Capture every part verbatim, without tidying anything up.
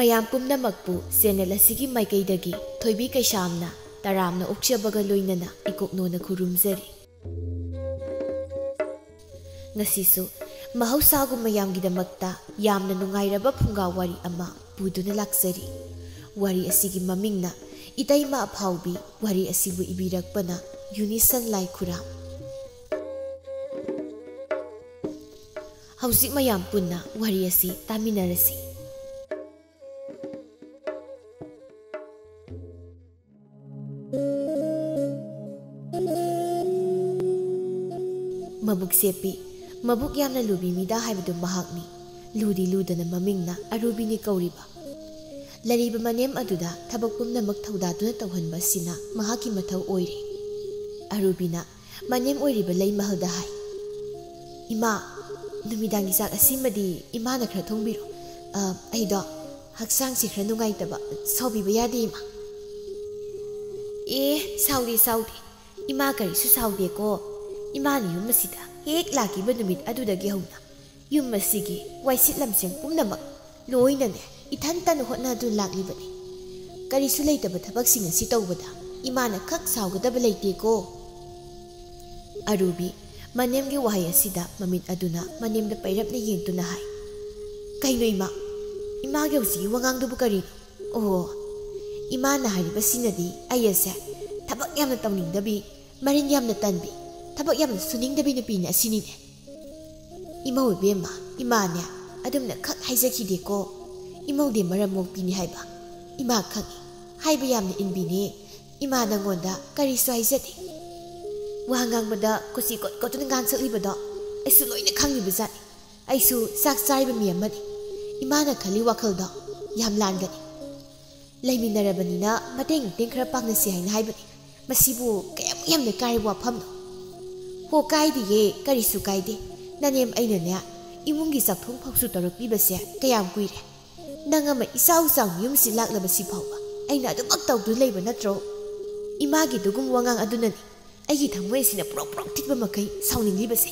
ꯃꯌꯥꯝ ꯄꯨꯝꯅꯃꯛꯄꯨ ꯆꯦꯅꯦꯜ ꯑꯁꯤꯒꯤ ꯃꯥꯏꯀꯩꯗꯒꯤ ꯊꯣꯏꯕꯤ ꯀꯩꯁꯥꯝꯅ ꯇꯔꯥꯝꯅ ꯑꯣꯛꯆꯕꯒ ꯂꯣꯏꯅꯅ ꯏꯀꯣꯛꯅꯣꯅ ꯈꯨꯔꯨꯝꯖꯔꯤ꯫ ꯉꯁꯤꯁꯨ ꯃꯍꯧꯁꯥꯒꯨꯝ ꯃꯌꯥꯝꯒꯤꯗꯃꯛꯇ ꯌꯥꯝꯅ ꯅꯨꯡꯉꯥꯏꯔꯕ ꯐꯨꯡꯒꯥ ꯋꯥꯔꯤ ꯑꯃ ꯄꯨꯗꯨꯅ ꯂꯥꯛꯆꯔꯤ꯫ ꯋꯥꯔꯤ ꯑꯁꯤꯒꯤ ꯃꯃꯤꯡꯅ ꯏꯇꯩꯃ ꯑꯐꯥꯎꯕꯤ꯫ ꯋꯥꯔꯤ ꯑꯁꯤꯕꯨ ꯏꯕꯤꯔꯛꯄꯅ ꯌꯨꯅꯤꯁꯟ ꯂꯥꯏꯈꯨꯔꯥꯝ꯫ ꯍꯧꯖꯤꯛ ꯃꯌꯥꯝ ꯄꯨꯟꯅ ꯋꯥꯔꯤ ꯑꯁꯤ ꯇꯥꯃꯤꯟꯅꯔꯁꯤ꯫ ꯃꯕꯨꯛ ꯁꯦꯞꯄꯤ, ꯃꯕꯨꯛ ꯌꯥꯝꯅ ꯂꯨꯕꯤ ꯃꯤꯗꯥ ꯍꯥꯏꯕꯗꯨ ꯃꯍꯥꯛꯅꯤ꯫ ꯂꯨꯗꯤ ꯂꯨꯗꯅ ꯃꯃꯤꯡꯅ ꯑꯔꯨꯕꯤꯅꯤ ꯀꯧꯔꯤꯕ꯫ ꯂꯩꯔꯤꯕ ꯃꯅꯦꯝ ꯑꯗꯨꯗ ꯊꯕꯛ ꯄꯨꯝꯅꯃꯛ ꯊꯧꯗꯥꯗꯨꯅ ꯇꯧꯍꯟꯕ ꯑꯁꯤꯅ ꯃꯍꯥꯛꯀꯤ ꯃꯊꯧ ꯑꯣꯏꯔꯦ꯫ ꯑꯔꯨꯕꯤꯅ ꯃꯅꯦꯝ ꯑꯣꯏꯔꯤꯕ ꯂꯩꯃꯍꯜꯗ ꯍꯥꯏ, "ꯏꯃꯥ, ꯅꯨꯃꯤꯗꯥꯡꯒꯤ ꯆꯥꯛ ꯑꯁꯤꯃꯗꯤ ꯏꯃꯥꯅ ꯈꯔ ꯊꯣꯡꯕꯤꯔꯣ꯫ ꯑ, ꯑꯩꯗꯣ ꯍꯛꯆꯥꯡꯁꯤ ꯈꯔ ꯅꯨꯡꯉꯥꯏꯇꯕ, ꯁꯥꯎꯕꯤꯕ ꯌꯥꯗꯦ, ꯏꯃꯥ꯫" "ꯑꯦ, ꯁꯥꯎꯗꯦ, ꯁꯥꯎꯗꯦ꯫ ꯏꯃꯥ ꯀꯔꯤꯁꯨ ꯁꯥꯎꯗꯦꯀꯣ꯫ ꯏꯃꯥꯅ ꯌꯨꯝ ꯑꯁꯤꯗ ꯍꯦꯛ ꯂꯥꯛꯈꯤꯕ ꯅꯨꯃꯤꯠ ꯑꯗꯨꯗꯒꯤ ꯍꯧꯅ ꯌꯨꯝ ꯑꯁꯤꯒꯤ ꯋꯥꯏꯁꯤꯠ ꯂꯝꯁꯦꯡ ꯄꯨꯝꯅꯃꯛ ꯂꯣꯏꯅꯅꯦ ꯏꯊꯟꯇꯅ ꯍꯣꯠꯅꯗꯨꯅ ꯂꯥꯛꯂꯤꯕꯅꯤ꯫ ꯀꯔꯤꯁꯨ ꯂꯩꯇꯕ ꯊꯕꯛꯁꯤꯡ ꯑꯁꯤ ꯇꯧꯕꯗ ꯏꯃꯥꯅ ꯈꯛ ꯁꯥꯎꯒꯗꯕ ꯂꯩꯇꯦꯀꯣ꯫" ꯑꯔꯨꯕꯤ ꯃꯅꯦꯝꯒꯤ ꯋꯥꯍꯩ ꯑꯁꯤꯗ ꯃꯃꯤꯠ ꯑꯗꯨꯅ ꯃꯅꯦꯝꯗ ꯄꯩꯔꯞꯅ ꯌꯦꯡꯗꯨꯅ ꯍꯥꯏ, "ꯀꯩꯅꯣ ꯏꯃꯥ? ꯏꯃꯥꯒꯤ ꯍꯧꯖꯤꯛꯀꯤ ꯋꯥꯉꯥꯡꯗꯨꯕꯨ ꯀꯔꯤꯅꯣ? ꯑꯣ, ꯏꯃꯥꯅ ꯍꯥꯏꯔꯤꯕꯁꯤꯅꯗꯤ ꯑꯩ ꯑꯁꯦ ꯊꯕꯛ ꯌꯥꯝꯅ ꯇꯧꯅꯤꯡꯗꯕꯤ, ꯃꯔꯤꯟ ꯌꯥꯝꯅ ꯇꯟꯕꯤ, ꯊꯕꯛ ꯌꯥꯝꯅ ꯁꯨꯅꯤꯡꯗꯕꯤ ꯅꯨꯄꯤꯅꯤ ꯑꯁꯤꯅꯤꯅꯦ꯫" "ꯏꯃꯧ ꯏꯕꯦꯝꯃ, ꯏꯃꯥꯅꯦ ꯑꯗꯨꯝꯅ ꯈꯛ ꯍꯥꯏꯖꯈꯤꯗꯦꯀꯣ꯫ ꯏꯃꯧꯗꯤ ꯃꯔꯝ ꯃꯣꯛꯄꯤꯅꯤ ꯍꯥꯏꯕ ꯏꯃꯥ ꯈꯪꯉꯤ꯫ ꯍꯥꯏꯕ ꯌꯥꯝꯅ ꯏꯟꯕꯤꯅꯦ꯫ ꯏꯃꯥ ꯅꯪꯉꯣꯟꯗ ꯀꯔꯤꯁꯨ ꯍꯥꯏꯖꯗꯦ꯫ ꯋꯥ ꯉꯥꯡꯕꯗ ꯀꯣꯆꯤ ꯀꯣꯠ ꯀꯣꯠꯇꯨꯅ ꯉꯥꯡꯁꯛꯂꯤꯕꯗꯣ ꯑꯩꯁꯨ ꯂꯣꯏꯅ ꯈꯪꯉꯤꯕꯖꯥꯠꯅꯤ꯫ ꯑꯩꯁꯨ ꯆꯥꯛ ꯆꯥꯔꯤꯕ ꯃꯤ ꯑꯃꯅꯤ꯫ ꯏꯃꯥꯅ ꯈꯜꯂꯤ ꯋꯥꯈꯜꯗꯣ ꯌꯥꯝ ꯂꯥꯟꯒꯅꯤ꯫ ꯂꯩꯃꯤꯟꯅꯔꯕꯅꯤꯅ ꯃꯇꯦꯡ ꯃꯇꯦꯡ ꯈꯔ ꯄꯥꯡꯅꯁꯤ ꯍꯥꯏꯅ ꯍꯥꯏꯕꯅꯤ꯫ ꯃꯁꯤꯕꯨ ꯀꯌꯥꯃꯨꯛ ꯌꯥꯝꯅ ꯀꯥꯏꯔꯕ ꯋꯥꯐꯝꯅꯣ?" "ꯍꯣ, ꯀꯥꯏꯗꯤꯌꯦ, ꯀꯔꯤꯁꯨ ꯀꯥꯏꯗꯦ꯫ ꯅꯅꯦꯝ ꯑꯩꯅꯅꯦ ꯏꯃꯨꯡꯒꯤ ꯆꯥꯛꯊꯣꯡ ꯐꯥꯎꯁꯨ ꯇꯧꯔꯛꯂꯤꯕꯁꯦ ꯀꯌꯥꯝ ꯀꯨꯏꯔꯦ꯫ ꯅꯪ ꯑꯃ ꯏꯆꯥꯎ ꯆꯥꯎꯅ ꯌꯨꯝꯁꯤ ꯂꯥꯛꯂꯕꯁꯤ ꯐꯥꯎꯕ ꯑꯩꯅ ꯑꯗꯨꯃꯛ ꯇꯧꯗꯨꯅ ꯂꯩꯕ ꯅꯠꯇ꯭ꯔꯣ? ꯏꯃꯥꯒꯤ ꯑꯗꯨꯒꯨꯝꯕ ꯋꯥꯉꯥꯡ ꯑꯗꯨꯅꯅꯤ ꯑꯩꯒꯤ ꯊꯃꯣꯏ ꯑꯁꯤꯅ ꯄ꯭ꯔꯣꯛ ꯄ꯭ꯔꯣꯛ ꯊꯤꯠꯄ ꯃꯈꯩ ꯁꯥꯎꯅꯤꯡꯂꯤꯕꯁꯦ꯫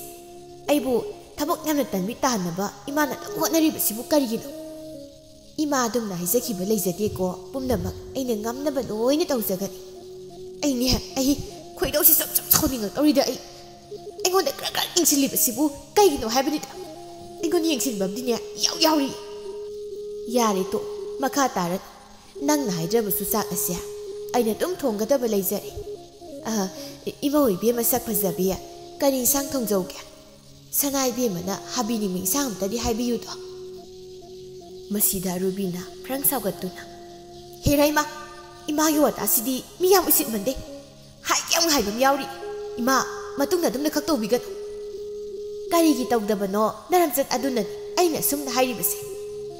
ꯑꯩꯕꯨ ꯊꯕꯛ ꯌꯥꯝꯅ ꯇꯟꯕꯤ ꯇꯥꯍꯟꯅꯕ ꯏꯃꯥꯅ ꯑꯗꯨꯝ ꯍꯣꯠꯅꯔꯤꯕꯁꯤꯕꯨ ꯀꯔꯤꯒꯤꯅꯣ?" "ꯏꯃꯥ ꯑꯗꯨꯝꯅ ꯍꯥꯏꯖꯈꯤꯕ ꯂꯩꯖꯗꯦꯀꯣ, ꯄꯨꯝꯅꯃꯛ ꯑꯩꯅ ꯉꯝꯅꯕ ꯂꯣꯏꯅ ꯇꯧꯖꯒꯅꯤ꯫ ꯑꯩꯅꯦ, ꯑꯩ ꯈꯣꯏꯗꯧꯁꯤ ꯁꯨꯝ ꯁꯨꯝ ꯁꯥꯎꯅꯤꯡꯉꯛꯇꯧꯔꯤꯗ꯫ ꯑꯩ, ꯑꯩꯉꯣꯟꯗ ꯈꯔ ꯈꯔ ꯌꯦꯡꯁꯤꯜꯂꯤꯕꯁꯤꯕꯨ ꯀꯩꯒꯤꯅꯣ ꯍꯥꯏꯕꯅꯤꯗ꯫ ꯑꯩꯉꯣꯟꯗ ꯌꯦꯡꯁꯤꯟꯕ ꯑꯃꯗꯤꯅꯦ ꯏꯌꯥꯎ ꯌꯥꯎꯔꯤ꯫ ꯌꯥꯔꯦ ꯇꯣ, ꯃꯈꯥ ꯇꯥꯔꯅꯨ꯫ ꯅꯪꯅ ꯍꯥꯏꯗ꯭ꯔꯕꯁꯨ ꯆꯥꯛ ꯑꯁꯦ ꯑꯩꯅ ꯑꯗꯨꯝ ꯊꯣꯡꯒꯗꯕ ꯂꯩꯖꯔꯦ꯫ ꯑ, ꯏꯃꯧ ꯏꯕꯦꯝꯃ ꯁꯛ ꯐꯖꯕꯤ, ꯀꯔꯤ ꯏꯟꯁꯥꯡ ꯊꯣꯡꯖꯧꯒꯦ? ꯁꯅꯥ ꯏꯕꯦꯝꯃꯅ ꯍꯥꯕꯤ ꯅꯤꯡꯕ ꯏꯟꯁꯥꯡ ꯑꯝꯇꯗꯤ ꯍꯥꯏꯕꯤꯌꯨꯗꯣ꯫" ꯃꯁꯤꯗ ꯑꯔꯨꯕꯤꯅ ꯐ꯭ꯔꯪ ꯁꯥꯎꯒꯠꯇꯨꯅ, "ꯍꯦꯔꯥ ꯏꯃꯥ, ꯏꯃꯥꯒꯤ ꯋꯥꯇꯥꯁꯤꯗꯤ ꯃꯤ ꯌꯥꯝ ꯎꯁꯤꯠꯃꯟꯗꯦ꯫ ꯍꯥꯏꯒꯦ ꯑꯃꯨꯛ ꯍꯥꯏꯕ ꯑꯃ ꯌꯥꯎꯔꯤ꯫ ꯏꯃꯥ, ꯃꯇꯨꯡꯗ ꯑꯗꯨꯝꯅ ꯈꯛ ꯇꯧꯕꯤꯒꯅꯨ꯫" "ꯀꯔꯤꯒꯤ ꯇꯧꯗꯕꯅꯣ? ꯅꯔꯝꯆꯠ ꯑꯗꯨꯅꯅꯤ ꯑꯩꯅ ꯑꯁꯨꯝꯅ ꯍꯥꯏꯔꯤꯕꯁꯦ꯫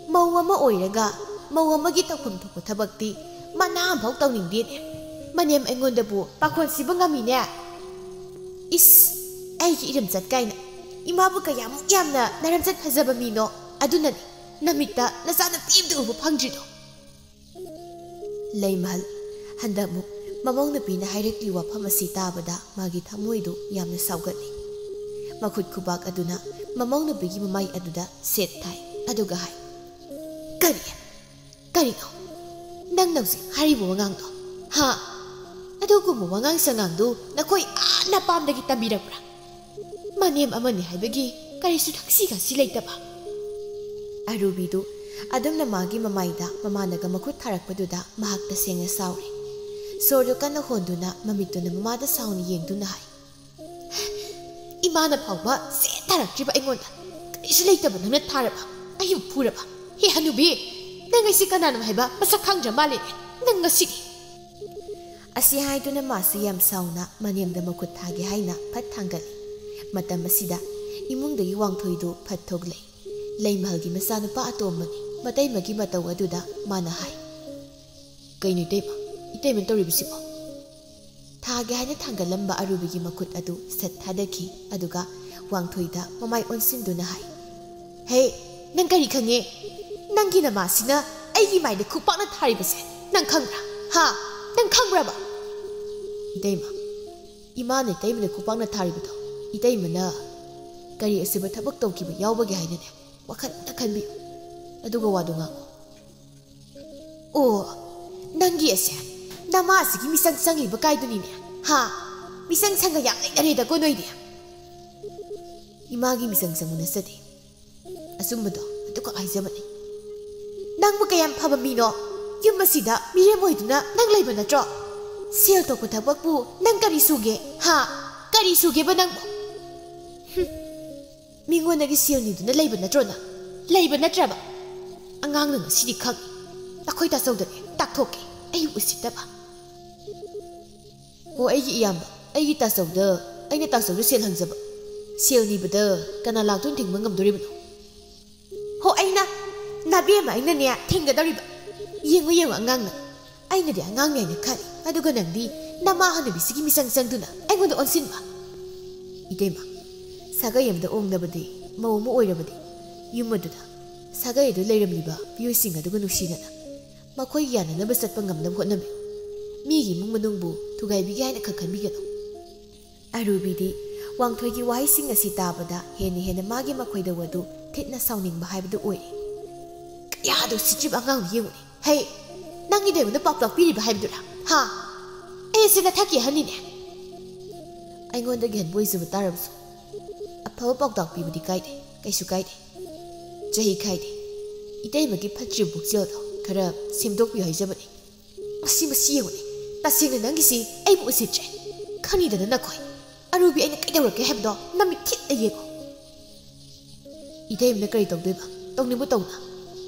ꯃꯧ ꯑꯃ ꯑꯣꯏꯔꯒ ꯃꯧ ꯑꯃꯒꯤ ꯇꯧꯐꯝ ꯊꯣꯛꯄ ꯊꯕꯛꯇꯤ ꯃꯅꯥ ꯑꯃꯐꯥꯎ ꯇꯧꯅꯤꯡꯗꯦꯅꯦ꯫ ꯃꯅꯦꯝ ꯑꯩꯉꯣꯟꯗꯕꯨ ꯄꯥꯈꯣꯟ ꯁꯤꯕ ꯉꯝꯃꯤꯅꯦ꯫ ꯏꯁ, ꯑꯩꯒꯤ ꯏꯔꯝꯆꯠ ꯀꯥꯏꯅ꯫ ꯏꯃꯥꯕꯨ ꯀꯌꯥꯃꯨꯛ ꯌꯥꯝꯅ ꯅꯔꯝꯆꯠ ꯐꯖꯕ ꯃꯤꯅꯣ꯫ ꯑꯗꯨꯅꯅꯤ ꯅꯃꯤꯠꯇ ꯅꯆꯥꯅꯨꯄꯤ ꯑꯃꯇ ꯎꯕ ꯐꯪꯗ꯭ꯔꯤꯗꯣ꯫" ꯂꯩꯃꯍꯜ, ꯍꯟꯗꯛꯃꯨꯛ ꯃꯃꯧ ꯅꯨꯄꯤꯅ ꯍꯥꯏꯔꯛꯂꯤ ꯋꯥꯐꯝ ꯑꯁꯤ ꯇꯥꯕꯗ ꯃꯥꯒꯤ ꯊꯃꯣꯏꯗꯨ ꯌꯥꯝꯅ ꯁꯥꯎꯒꯠꯂꯤ꯫ ꯃꯈꯨꯠ ꯈꯨꯕꯥꯛ ꯑꯗꯨꯅ ꯃꯃꯧ ꯅꯨꯄꯤꯒꯤ ꯃꯃꯥꯏ ꯑꯗꯨꯗ ꯁꯦꯠ ꯊꯥꯏ, ꯑꯗꯨꯒ ꯍꯥꯏ, "ꯀꯔꯤ? ꯀꯔꯤꯅꯣ ꯅꯪꯅ ꯍꯧꯖꯤꯛ ꯍꯥꯏꯔꯤꯕ ꯋꯥꯉꯥꯡꯗꯣ? ꯍꯥ? ꯑꯗꯨꯒꯨꯝꯕ ꯋꯥꯉꯥꯡ ꯁꯉꯥꯡꯗꯨ ꯅꯈꯣꯏ ꯑꯥ ꯅꯄꯥꯝꯗꯒꯤ ꯇꯝꯕꯤꯔꯛꯄ꯭ꯔꯥ? ꯃꯅꯦꯝ ꯑꯃꯅꯤ ꯍꯥꯏꯕꯒꯤ ꯀꯔꯤꯁꯨ ꯊꯛꯁꯤ ꯈꯥꯁꯤ ꯂꯩꯇꯕ꯫" ꯑꯔꯨꯕꯤꯗꯨ ꯑꯗꯨꯝꯅ ꯃꯥꯒꯤ ꯃꯃꯥꯏꯗ ꯃꯃꯥꯟꯅꯒ ꯃꯈꯨꯠ ꯊꯥꯔꯛꯄꯗꯨꯗ ꯃꯍꯥꯛ ꯇꯁꯦꯡꯅ ꯁꯥꯎꯔꯦ꯫ ꯁꯣꯔꯗꯨ ꯀꯟꯅ ꯍꯣꯟꯗꯨꯅ ꯃꯃꯤꯠꯇꯨꯅ ꯃꯃꯥꯗ ꯁꯥꯎꯅ ꯌꯦꯡꯗꯨꯅ ꯍꯥꯏ, "ꯏꯃꯥꯅ ꯐꯥꯎꯕ ꯁꯦꯠ ꯊꯥꯔꯛꯇ꯭ꯔꯤꯕ ꯑꯩꯉꯣꯟꯗ ꯀꯔꯤꯁꯨ ꯂꯩꯇꯕ ꯅꯪꯅ ꯊꯥꯔꯕ? ꯑꯩꯕꯨ ꯐꯨꯔꯕ? ꯍꯦ ꯍꯅꯨꯕꯤ, ꯅꯪ ꯑꯩꯁꯤ ꯀꯅꯥꯅꯣ ꯍꯥꯏꯕ ꯃꯁꯛ ꯈꯪꯗ꯭ꯔ ꯃꯥꯜꯂꯦꯅꯦ ꯅꯪ ꯉꯁꯤꯗꯤ꯫" ꯑꯁꯤ ꯍꯥꯏꯗꯨꯅ ꯃꯥꯁꯨ ꯌꯥꯝ ꯁꯥꯎꯅ ꯃꯅꯦꯝꯗ ꯃꯈꯨꯠ ꯊꯥꯒꯦ ꯍꯥꯏꯅ ꯐꯠ ꯊꯥꯡꯒꯠꯂꯤ꯫ ꯃꯇꯝ ꯑꯁꯤꯗ ꯏꯃꯨꯡꯗꯒꯤ ꯋꯥꯡꯊꯣꯏꯗꯨ ꯐꯠ ꯊꯣꯛꯂꯛꯏ꯫ ꯂꯩꯃꯍꯜꯒꯤ ꯃꯆꯥꯅꯨꯄꯥ ꯑꯇꯣꯝꯕꯅꯤ꯫ ꯃꯇꯩꯃꯒꯤ ꯃꯇꯧ ꯑꯗꯨꯗ ꯃꯥꯅ ꯍꯥꯏ, "ꯀꯩꯅꯣ ꯏꯇꯩꯃ? ꯏꯇꯩꯃꯅ ꯇꯧꯔꯤꯕꯁꯤꯕꯣ?" ꯊꯥꯒꯦ ꯍꯥꯏꯅ ꯊꯥꯡꯒꯠꯂꯝꯕ ꯑꯔꯨꯕꯤꯒꯤ ꯃꯈꯨꯠ ꯑꯗꯨ ꯁꯠ ꯊꯥꯗꯈꯤ, ꯑꯗꯨꯒ ꯋꯥꯡꯊꯣꯏꯗ ꯃꯃꯥꯏ ꯑꯣꯟꯁꯤꯟꯗꯨꯅ ꯍꯥꯏ, "ꯍꯦ, ꯅꯪ ꯀꯔꯤ ꯈꯪꯉꯦ? ꯅꯪꯒꯤ ꯅꯃꯥꯁꯤꯅ ꯑꯩꯒꯤ ꯃꯥꯏꯗ ꯈꯨꯄꯥꯛꯅ ꯊꯥꯔꯤꯕꯁꯦ ꯅꯪ ꯈꯪꯕ꯭ꯔꯥ? ꯍꯥ? ꯅꯪ ꯈꯪꯕ꯭ꯔꯕ?" "ꯏꯇꯩꯃ, ꯏꯃꯥꯅ ꯏꯇꯩꯃꯗ ꯈꯨꯄꯥꯛꯅ ꯊꯥꯔꯤꯕꯗꯣ ꯏꯇꯩꯃꯅ ꯀꯔꯤ ꯑꯁꯤꯕ ꯊꯕꯛ ꯇꯧꯈꯤꯕ ꯌꯥꯎꯕꯒꯦ ꯍꯥꯏꯅꯅꯦ ꯋꯥꯈꯜ ꯑꯝꯇ ꯈꯟꯕꯤꯌꯨ, ꯑꯗꯨꯒ ꯋꯥꯗꯣ ꯉꯥꯡꯉꯨ꯫ ꯑꯣ, ꯅꯪꯒꯤ ꯑꯁꯦ ꯅꯃꯥꯁꯤꯒꯤ ꯃꯤꯆꯪ ꯆꯪꯂꯤꯕ ꯀꯥꯏꯗꯨꯅꯤꯅꯦ꯫ ꯍꯥ? ꯃꯤꯆꯪ ꯁꯪꯒ ꯌꯥꯝ ꯂꯩꯅꯔꯦꯗꯀꯣ ꯅꯣꯏꯗꯤ꯫ ꯏꯃꯥꯒꯤ ꯃꯤꯆꯪ ꯆꯪꯕ ꯅꯠꯆꯗꯦ꯫ ꯑꯆꯨꯝꯕꯗꯣ ꯑꯗꯨꯈꯛ ꯍꯥꯏꯖꯕꯅꯤ꯫ ꯅꯪꯕꯨ ꯀꯌꯥꯝ ꯐꯕ ꯃꯤꯅꯣ? ꯌꯨꯝ ꯑꯁꯤꯗ ꯃꯤꯔꯦꯝ ꯑꯣꯏꯗꯨꯅ ꯅꯪ ꯂꯩꯕ ꯅꯠꯇ꯭ꯔꯣ? ꯁꯦꯜ ꯊꯣꯛꯄ ꯊꯕꯛꯄꯨ ꯅꯪ ꯀꯔꯤ ꯁꯨꯒꯦ? ꯍꯥ? ꯀꯔꯤ ꯁꯨꯒꯦꯕ ꯅꯪꯕꯨ? ꯍꯨꯝ꯫ ꯃꯤꯉꯣꯟꯗꯒꯤ ꯁꯦꯜ ꯅꯤꯗꯨꯅ ꯂꯩꯕ ꯅꯠꯇ꯭ꯔꯣ ꯅꯪ? ꯂꯩꯕ ꯅꯠꯇ꯭ꯔꯕ? ꯑꯉꯥꯡꯅ ꯉꯁꯤꯗꯤ ꯈꯪꯉꯤ꯫ ꯑꯩꯈꯣꯏ ꯇꯥꯆꯧꯗꯅꯦ ꯇꯥꯛꯊꯣꯛꯀꯦ꯫ ꯑꯩ ꯎꯁꯤꯠꯇꯕ꯫ ꯑꯣ, ꯑꯩꯒꯤ ꯏꯌꯥꯝꯕ, ꯑꯩꯒꯤ ꯇꯥꯆꯧꯗ, ꯑꯩꯅ ꯇꯥꯆꯧꯗ ꯁꯦꯜ ꯍꯪꯖꯕ꯫ ꯁꯦꯜ ꯅꯤꯕꯗ ꯀꯅꯥ ꯂꯥꯛꯇꯨꯅ ꯊꯤꯡꯕ ꯉꯝꯗꯣꯔꯤꯕꯅꯣ? ꯍꯣ, ꯑꯩꯅ, ꯅꯕꯦꯝꯃ ꯑꯩꯅꯅꯦ ꯊꯤꯡꯒꯗꯧꯔꯤꯕ꯫ ꯌꯦꯡꯉꯨ, ꯌꯦꯡꯉꯨ, ꯑꯉꯥꯡꯅ꯫ ꯑꯩꯅꯗꯤ ꯑꯉꯥꯡꯅꯤ ꯍꯥꯏꯅ ꯈꯜꯂꯤ, ꯑꯗꯨꯒ ꯅꯪꯗꯤ ꯅꯃꯥ ꯍꯅꯨꯕꯤꯁꯤꯒꯤ ꯃꯤꯆꯪ ꯆꯪꯗꯨꯅ ꯑꯩꯉꯣꯟꯗ ꯑꯣꯟꯁꯤꯟꯕ꯫ ꯏꯇꯩꯃ, ꯁꯥꯒꯩ ꯑꯃꯗ ꯑꯣꯡꯂꯕꯗꯤ, ꯃꯧ ꯑꯃ ꯑꯣꯏꯔꯕꯗꯤ, ꯌꯨꯝ ꯑꯗꯨꯗ ꯁꯥꯒꯩ ꯑꯗꯨ ꯂꯩꯔꯝꯂꯤꯕ ꯃꯤꯑꯣꯏꯁꯤꯡ ꯑꯗꯨꯒ ꯅꯨꯡꯁꯤꯅꯅ ꯃꯈꯣꯏꯒꯤ ꯌꯥꯅꯅꯕ ꯆꯠꯄ ꯉꯝꯅꯕ ꯍꯣꯠꯅꯕꯤꯌꯨ꯫ ꯃꯤꯒꯤ ꯏꯃꯨꯡ ꯃꯅꯨꯡꯕꯨ ꯊꯨꯒꯥꯏꯕꯤꯒꯦ ꯍꯥꯏꯅ ꯈꯛ ꯈꯟꯕꯤꯒꯅꯨ꯫ ꯑꯔꯨꯕꯤꯗꯤ ꯋꯥꯡꯊꯣꯏꯒꯤ ꯋꯥꯍꯩꯁꯤꯡ ꯑꯁꯤ ꯇꯥꯕꯗ ꯍꯦꯟꯅ ꯍꯦꯟꯅ ꯃꯥꯒꯤ ꯃꯈꯣꯏꯗ ꯋꯥꯗꯨ ꯊꯤꯠꯅ ꯁꯥꯎꯅꯤꯡꯕ ꯍꯥꯏꯕꯗꯨ ꯑꯣꯏꯔꯦ꯫ ꯀꯌꯥꯗ ꯎꯁꯤꯠꯇ꯭ꯔꯤꯕ ꯑꯉꯥꯡꯗꯨ ꯌꯦꯡꯉꯨꯅꯦ꯫ ꯍꯩ, ꯅꯪꯒꯤꯗ ꯑꯩꯉꯣꯟꯗ ꯄꯥꯎꯇꯥꯛ ꯄꯤꯔꯤꯕ ꯍꯥꯏꯕꯗꯨꯔꯥ? ꯍꯥ? ꯑꯩ ꯑꯁꯤ ꯅꯊꯛꯀꯤ ꯑꯍꯟꯅꯤꯅꯦ꯫ ꯑꯩꯉꯣꯟꯗꯒꯤ ꯍꯟꯕ ꯑꯣꯏꯖꯕ ꯇꯥꯔꯕꯁꯨ ꯑꯐꯕ ꯄꯥꯎꯇꯥꯛ ꯄꯤꯕꯗꯤ ꯀꯥꯏꯗꯦ, ꯀꯩꯁꯨ ꯀꯥꯏꯗꯦ꯫ ꯆꯍꯤ ꯈꯥꯏꯗꯦ꯫ ꯏꯇꯩꯃꯒꯤ ꯐꯠꯇ꯭ꯔꯤꯕ ꯄꯨꯛꯆꯦꯜꯗꯣ ꯈꯔ ꯁꯦꯝꯗꯣꯛꯄꯤꯌꯨ ꯍꯥꯏꯖꯕꯅꯤ꯫ ꯃꯁꯤ, ꯃꯁꯤ ꯌꯦꯡꯉꯨꯅꯦ꯫ ꯇꯁꯦꯡꯅ ꯅꯪꯒꯤꯁꯤ ꯑꯩꯕꯨ ꯎꯁꯤꯠꯇ꯭ꯔꯦ꯫ ꯈꯪꯉꯤꯗꯅ ꯅꯈꯣꯏ꯫ ꯑꯔꯨꯕꯤ ꯑꯩꯅ ꯀꯩꯗꯧꯔꯛꯀꯦ ꯍꯥꯏꯕꯗꯣ ꯅꯃꯤꯠ ꯊꯤꯠꯅ ꯌꯦꯡꯉꯨ꯫ ꯏꯇꯩꯃꯅ ꯀꯔꯤ ꯇꯧꯗꯣꯏꯕ? ꯇꯧꯅꯤꯡꯕ ꯇꯧꯅ꯫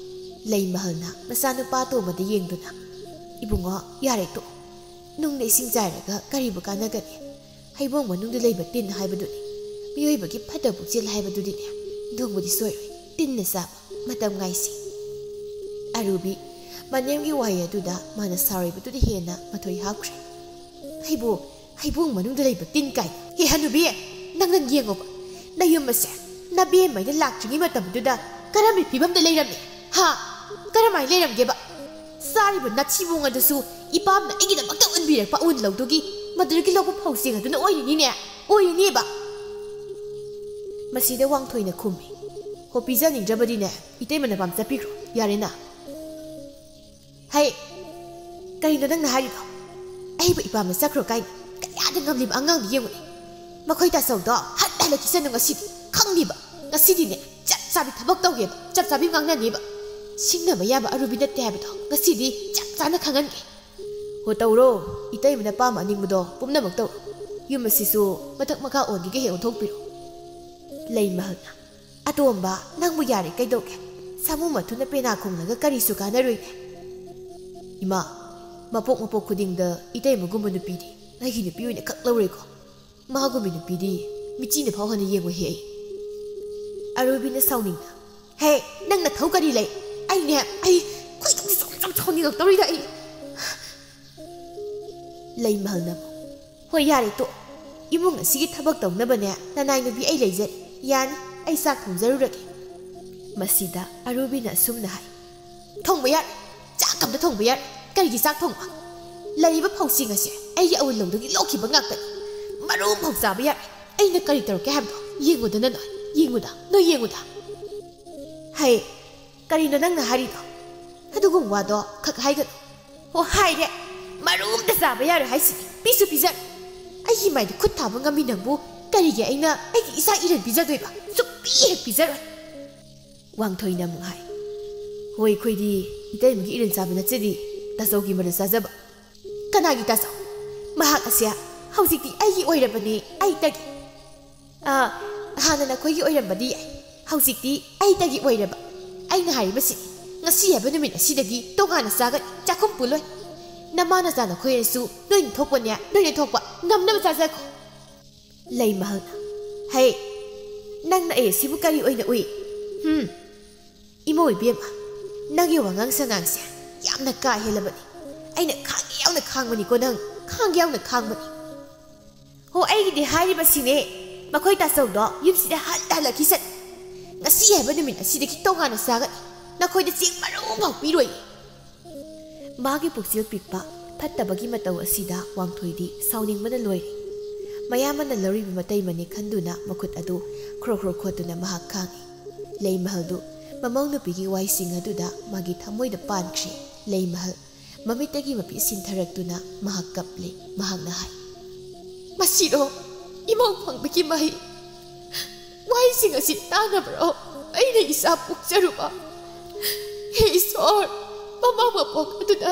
ꯂꯩꯃꯍꯜꯅ ꯃꯆꯥꯅꯨꯄꯥ ꯑꯇꯣꯝꯕꯗ ꯌꯦꯡꯗꯨꯅ, "ꯏꯕꯨꯡꯉꯣ, ꯌꯥꯔꯦ ꯇꯣꯛꯑꯣ꯫ ꯅꯨꯡꯅ ꯏꯁꯤꯡ ꯆꯥꯏꯔꯒ ꯀꯔꯤꯕꯨ ꯀꯥꯟꯅꯒꯅꯤ? ꯍꯩꯕꯣꯡ ꯃꯅꯨꯡꯗ ꯂꯩꯕ ꯇꯤꯟ ꯍꯥꯏꯕꯗꯨꯅꯤ꯫ ꯃꯤꯑꯣꯏꯕꯒꯤ ꯐꯠꯇꯕ ꯄꯨꯛꯆꯦꯜ ꯍꯥꯏꯕꯗꯨꯗꯤꯅꯦ, ꯅꯣꯡꯃꯗꯤ ꯁꯣꯏꯔꯣꯏ꯫ ꯇꯤꯟꯅ ꯆꯥꯕ꯫ ꯃꯇꯝ ꯉꯥꯏꯁꯤ꯫" ꯑꯔꯨꯕꯤ ꯃꯅꯦꯝꯒꯤ ꯋꯥꯍꯩ ꯑꯗꯨꯗ ꯃꯥꯅ ꯁꯥꯎꯔꯤꯕꯗꯨꯗꯤ ꯍꯦꯟꯅ ꯃꯊꯣꯏ ꯍꯥꯞꯈ꯭ꯔꯦ꯫ "ꯍꯩꯕꯣꯡ, ꯍꯩꯕꯣꯡ ꯃꯅꯨꯡꯗ ꯂꯩꯕ ꯇꯤꯟ ꯀꯥꯏꯅ꯫ ꯍꯦ ꯍꯅꯨꯕꯤ, ꯅꯪ, ꯅꯪ ꯌꯦꯡꯉꯣꯕ꯫ ꯅꯌꯨꯝ ꯑꯁꯦ ꯅꯕꯦꯝꯃ ꯑꯩꯅ ꯂꯥꯛꯇ꯭ꯔꯤꯉꯩ ꯃꯇꯝꯗꯨꯗ ꯀꯔꯝꯕ ꯐꯤꯕꯝꯗ ꯂꯩꯔꯝꯃꯤ? ꯍꯥ? ꯀꯔꯝꯍꯥꯏꯅ ꯂꯩꯔꯝꯒꯦꯕ? ꯆꯥꯔꯤꯕ ꯅꯥꯊꯤꯕꯣꯡ ꯑꯗꯨꯁꯨ ꯏꯄꯥꯝꯅ ꯑꯩꯒꯤꯗꯃꯛꯇ ꯎꯟꯕꯤꯔꯛꯄ ꯎꯟ ꯂꯧꯗꯨꯒꯤ ꯃꯗꯨꯗꯒꯤ ꯂꯧꯕ ꯐꯧꯁꯦꯡ ꯑꯗꯨꯅ ꯑꯣꯏꯔꯤꯅꯤꯅꯦ, ꯑꯣꯏꯔꯤꯅꯦꯕ꯫" ꯃꯁꯤꯗ ꯋꯥꯡꯊꯣꯏꯅ ꯈꯨꯝꯃꯤ, "ꯍꯣ, ꯄꯤꯖꯅꯤꯡꯗ꯭ꯔꯕꯗꯤꯅꯦ, ꯏꯇꯩꯃ ꯅꯄꯥꯝ ꯆꯠꯄꯤꯈ꯭ꯔꯣ, ꯌꯥꯔꯦꯅ?" ꯍꯩ, ꯀꯔꯤꯅꯣ ꯅꯪꯅ ꯍꯥꯏꯔꯤꯗꯣ? ꯑꯩꯕꯨ ꯏꯄꯥꯝꯗ ꯆꯠꯈ꯭ꯔꯣ ꯀꯥꯏꯅ ꯀꯌꯥꯗ ꯉꯝꯂꯤꯕ ꯑꯉꯥꯡꯗꯨ ꯌꯦꯡꯉꯨꯅꯦ꯫ ꯃꯈꯣꯏ ꯇꯥꯆꯧꯗꯣ ꯍꯟꯅ ꯍꯜꯂꯛꯈꯤꯁꯅꯨ ꯉꯁꯤꯗꯤ, ꯈꯪꯂꯤꯕ? ꯉꯁꯤꯗꯤꯅꯦ, ꯆꯞ ꯆꯥꯕꯤ ꯊꯕꯛ ꯇꯧꯒꯦꯕ, ꯆꯞ ꯆꯥꯕꯤ ꯉꯥꯡꯅꯅꯦꯕ꯫ ꯁꯤꯡꯅꯕ ꯌꯥꯕ ꯑꯔꯨꯕꯤ ꯅꯠꯇꯦ ꯍꯥꯏꯕꯗꯣ ꯉꯁꯤꯗꯤ ꯆꯞ ꯆꯥꯅ ꯈꯪꯍꯟꯒꯦ꯫ ꯍꯣ, ꯇꯧꯔꯣ꯫ ꯏꯇꯩꯃꯅ ꯄꯥꯝꯕ ꯑꯅꯤꯡꯕꯗꯣ ꯄꯨꯝꯅꯃꯛ ꯇꯧꯔꯣ꯫ ꯌꯨꯝ ꯑꯁꯤꯁꯨ ꯃꯊꯛ ꯃꯈꯥ ꯑꯣꯟꯈꯤꯒꯦ ꯍꯦꯛ ꯑꯣꯟꯊꯣꯛꯄꯤꯔꯣ꯫ ꯂꯩꯃꯍꯜꯅ, "ꯑꯇꯣꯝꯕ, ꯅꯪꯕꯨ ꯌꯥꯔꯦ ꯀꯩꯗꯧꯒꯦ? ꯁꯥꯃꯨ ꯃꯊꯨꯅ ꯄꯦꯅꯥ ꯈꯣꯡꯂꯒ ꯀꯔꯤꯁꯨ ꯀꯥꯟꯅꯔꯣꯏꯅꯦ꯫" "ꯏꯃꯥ, ꯃꯄꯣꯛ ꯃꯄꯣꯛ ꯈꯨꯗꯤꯡꯗ ꯏꯇꯩꯃꯒꯨꯝꯕ ꯅꯨꯄꯤꯗꯤ ꯑꯩꯒꯤ ꯅꯨꯄꯤ ꯑꯣꯏꯅ ꯀꯛ ꯂꯧꯔꯦꯀꯣ꯫ ꯃꯥꯒꯨꯝꯕꯤ ꯅꯨꯄꯤꯗꯤ ꯃꯤꯆꯤꯅ ꯐꯥꯎ ꯍꯟꯅ ꯌꯦꯡꯉꯣꯏꯍꯦ ꯑꯩ꯫" ꯑꯔꯨꯕꯤꯅ ꯁꯥꯎꯅꯤꯡꯅ, "ꯍꯦ, ꯅꯪ ꯅꯊꯧ ꯀꯔꯤ ꯂꯩ? ꯑꯩꯅꯦ, ꯑꯩ ꯈꯣꯏꯗꯧꯁꯦ ꯆꯣꯝ ꯆꯣꯝ ꯁꯥꯎꯅꯤꯡꯉꯛꯇꯧꯔꯤꯗ ꯑꯩ꯫" ꯂꯩꯃꯍꯜꯅ ꯑꯃꯨꯛ, "ꯍꯣꯏ, ꯌꯥꯔꯦ, ꯇꯣꯛ꯫ ꯏꯃꯨꯡ ꯑꯁꯤꯒꯤ ꯊꯕꯛ ꯇꯧꯅꯕꯅꯦ ꯅꯅꯥꯏ ꯅꯨꯄꯤ ꯑꯩ ꯂꯩꯖꯔꯤ꯫ ꯌꯥꯅꯤ, ꯑꯩ ꯆꯥꯛ ꯊꯣꯡꯖꯔꯨꯔꯒꯦ꯫" ꯃꯁꯤꯗ ꯑꯔꯨꯕꯤꯅ ꯑꯁꯨꯝꯅ ꯍꯥꯏ, "ꯊꯣꯡꯕ ꯌꯥꯔꯣꯏ, ꯆꯥꯛ ꯑꯝꯇ ꯊꯣꯡꯕ ꯌꯥꯔꯣꯏ꯫ ꯀꯔꯤꯒꯤ ꯆꯥꯛ ꯊꯣꯡꯕ? ꯂꯩꯔꯤꯕ ꯐꯧꯁꯤꯡ ꯑꯁꯦ ꯑꯩꯒꯤ ꯑꯋꯨꯜ ꯂꯧꯗꯒꯤ ꯂꯧꯈꯤꯕ ꯉꯥꯛꯇꯅꯤ꯫ ꯃꯔꯨ ꯑꯃꯐꯥꯎ ꯆꯥꯕ ꯌꯥꯔꯣꯏ꯫ ꯑꯩꯅ ꯀꯔꯤ ꯇꯧꯔꯛꯀꯦ ꯍꯥꯏꯕꯗꯣ ꯌꯦꯡꯉꯨꯗ ꯅꯣꯏ, ꯌꯦꯡꯉꯨꯗ, ꯅꯣꯏ ꯌꯦꯡꯉꯨꯗ꯫" "ꯍꯩ, ꯀꯔꯤꯅꯣ ꯅꯪꯅ ꯍꯥꯏꯔꯤꯗꯣ? ꯑꯗꯨꯒꯨꯝꯕ ꯋꯥꯗꯣ ꯈꯛ ꯍꯥꯏꯒꯅꯨ꯫" "ꯑꯣ, ꯍꯥꯏꯔꯦ, ꯃꯔꯨ ꯑꯝꯇ ꯆꯥꯕ ꯌꯥꯔꯣꯏ ꯍꯥꯏꯁꯤꯗꯤ, ꯄꯤꯁꯨ ꯄꯤꯖꯔꯣꯏ꯫ ꯑꯩꯒꯤ ꯃꯥꯏꯗ ꯈꯨꯠ ꯊꯥꯕ ꯉꯝꯃꯤ ꯅꯪꯕꯨ ꯀꯔꯤꯒꯤ ꯑꯩꯅ ꯑꯩꯒꯤ ꯏꯆꯥ ꯏꯔꯟ ꯄꯤꯖꯗꯣꯏꯕ? ꯁꯨꯛꯄꯤ ꯍꯦꯛ ꯄꯤꯖꯔꯣꯏ꯫" ꯋꯥꯡꯊꯣꯏꯅ ꯑꯃꯨꯛ ꯍꯥꯏ, "ꯍꯣꯏ, ꯑꯩꯈꯣꯏꯗꯤ ꯏꯇꯩꯃꯒꯤ ꯏꯔꯟ ꯆꯥꯕ ꯅꯠꯆꯗꯦ, ꯇꯥꯆꯧꯒꯤ ꯃꯔꯜ ꯆꯥꯖꯕ꯫" "ꯀꯅꯥꯒꯤ ꯇꯥꯆꯧ? ꯃꯍꯥꯛ ꯑꯁꯦ ꯍꯧꯖꯤꯛꯇꯤ ꯑꯩꯒꯤ ꯑꯣꯏꯔꯕꯅꯤ, ꯑꯩꯇꯒꯤ꯫ ꯑ, ꯍꯥꯟꯅ ꯅꯈꯣꯏꯒꯤ ꯑꯣꯏꯔꯝꯕꯗꯤ ꯌꯥꯏ, ꯍꯧꯖꯤꯛꯇꯤ ꯑꯩꯇꯒꯤ ꯑꯣꯏꯔꯕ꯫ ꯑꯩꯅ ꯍꯥꯏꯔꯤꯕꯁꯤ, ꯉꯁꯤ ꯍꯥꯏꯕ ꯅꯨꯃꯤꯠ ꯑꯁꯤꯗꯒꯤ ꯇꯣꯉꯥꯟꯅ ꯆꯥꯒꯅꯤ, ꯆꯥꯛꯈꯨꯝ ꯄꯨꯜꯂꯣꯏ꯫ ꯅꯃꯥ ꯅꯆꯥ ꯅꯈꯣꯏꯅꯁꯨ ꯅꯣꯏꯅ ꯊꯣꯛꯄꯅꯦ, ꯅꯣꯏꯅ ꯊꯣꯛꯄ ꯉꯝꯅꯕ ꯆꯥꯖꯈꯣ꯫" ꯂꯩꯃꯍꯜꯅ, "ꯍꯩ, ꯅꯪꯅ ꯑꯩ ꯑꯁꯤꯕꯨ ꯀꯔꯤ ꯑꯣꯏꯅ ꯎꯏ? ꯍꯨꯝ, ꯏꯃꯧ ꯏꯕꯦꯝꯃ, ꯅꯪꯒꯤ ꯋꯥꯉꯥꯡ ꯁꯉꯥꯡꯁꯦ ꯌꯥꯝꯅ ꯀꯥ ꯍꯦꯜꯂꯕꯅꯤ꯫ ꯑꯩꯅ ꯈꯥꯡꯒꯦ ꯌꯥꯎꯅ ꯈꯥꯡꯕꯅꯤꯀꯣ ꯅꯪ, ꯈꯥꯡꯒꯦ ꯌꯥꯎꯅ ꯈꯥꯡꯕꯅꯤ꯫ ꯍꯣ, ꯑꯩꯒꯤꯗꯤ ꯍꯥꯏꯔꯤꯕꯁꯤꯅꯦ, ꯃꯈꯣꯏ ꯇꯥꯆꯧꯗꯣ ꯌꯨꯝꯁꯤꯗ ꯍꯟꯅ ꯍꯜꯂꯛꯈꯤꯁꯅꯨ꯫ ꯉꯁꯤ ꯍꯥꯏꯕ ꯅꯨꯃꯤꯠ ꯑꯁꯤꯗꯒꯤ ꯇꯣꯉꯥꯟꯅ ꯆꯥꯒꯅꯤ꯫ ꯅꯈꯣꯏꯗ ꯆꯦꯡ ꯃꯔꯨ ꯑꯃꯐꯥꯎ ꯄꯤꯔꯣꯏ꯫" ꯃꯥꯒꯤ ꯄꯨꯛꯆꯦꯜ ꯄꯤꯛꯄ, ꯐꯠꯇꯕꯒꯤ ꯃꯇꯧ ꯑꯁꯤꯗ ꯋꯥꯡꯊꯣꯏꯗꯤ ꯁꯥꯎꯅꯤꯡꯕꯅ ꯂꯣꯏꯔꯦ꯫ ꯃꯌꯥꯝꯕꯅ ꯂꯧꯔꯤꯕ ꯃꯇꯩ ꯃꯅꯦ ꯈꯟꯗꯨꯅ ꯃꯈꯨꯠ ꯑꯗꯨ ꯈ꯭ꯔꯣ ꯈ꯭ꯔꯣ ꯈꯣꯠꯇꯨꯅ ꯃꯍꯥꯛ ꯈꯥꯡꯉꯤ꯫ ꯂꯩꯃꯍꯜꯗꯨ ꯃꯃꯧ ꯅꯨꯄꯤꯒꯤ ꯋꯥꯍꯩꯁꯤꯡ ꯑꯗꯨꯗ ꯃꯥꯒꯤ ꯊꯃꯣꯏꯗ ꯄꯥꯟꯈ꯭ꯔꯦ꯫ ꯂꯩꯃꯍꯜ ꯃꯃꯤꯠꯇꯒꯤ ꯃꯄꯤ ꯁꯤꯟꯊꯔꯛꯇꯨꯅ ꯃꯍꯥꯛ ꯀꯞꯂꯤ꯫ ꯃꯍꯥꯛꯅ ꯍꯥꯏ, "ꯃꯁꯤꯔꯣ ꯏꯃꯧ ꯐꯪꯕꯒꯤ ꯃꯍꯩ? ꯋꯥꯍꯩꯁꯤꯡ ꯑꯁꯤ ꯇꯥꯅꯕ꯭ꯔꯣ ꯑꯩꯅ ꯏꯆꯥ ꯄꯣꯛꯆꯔꯨꯕ? ꯍꯦ ꯏꯁꯣꯔ, ꯃꯃꯥ ꯃꯄꯣꯛ ꯑꯗꯨꯗ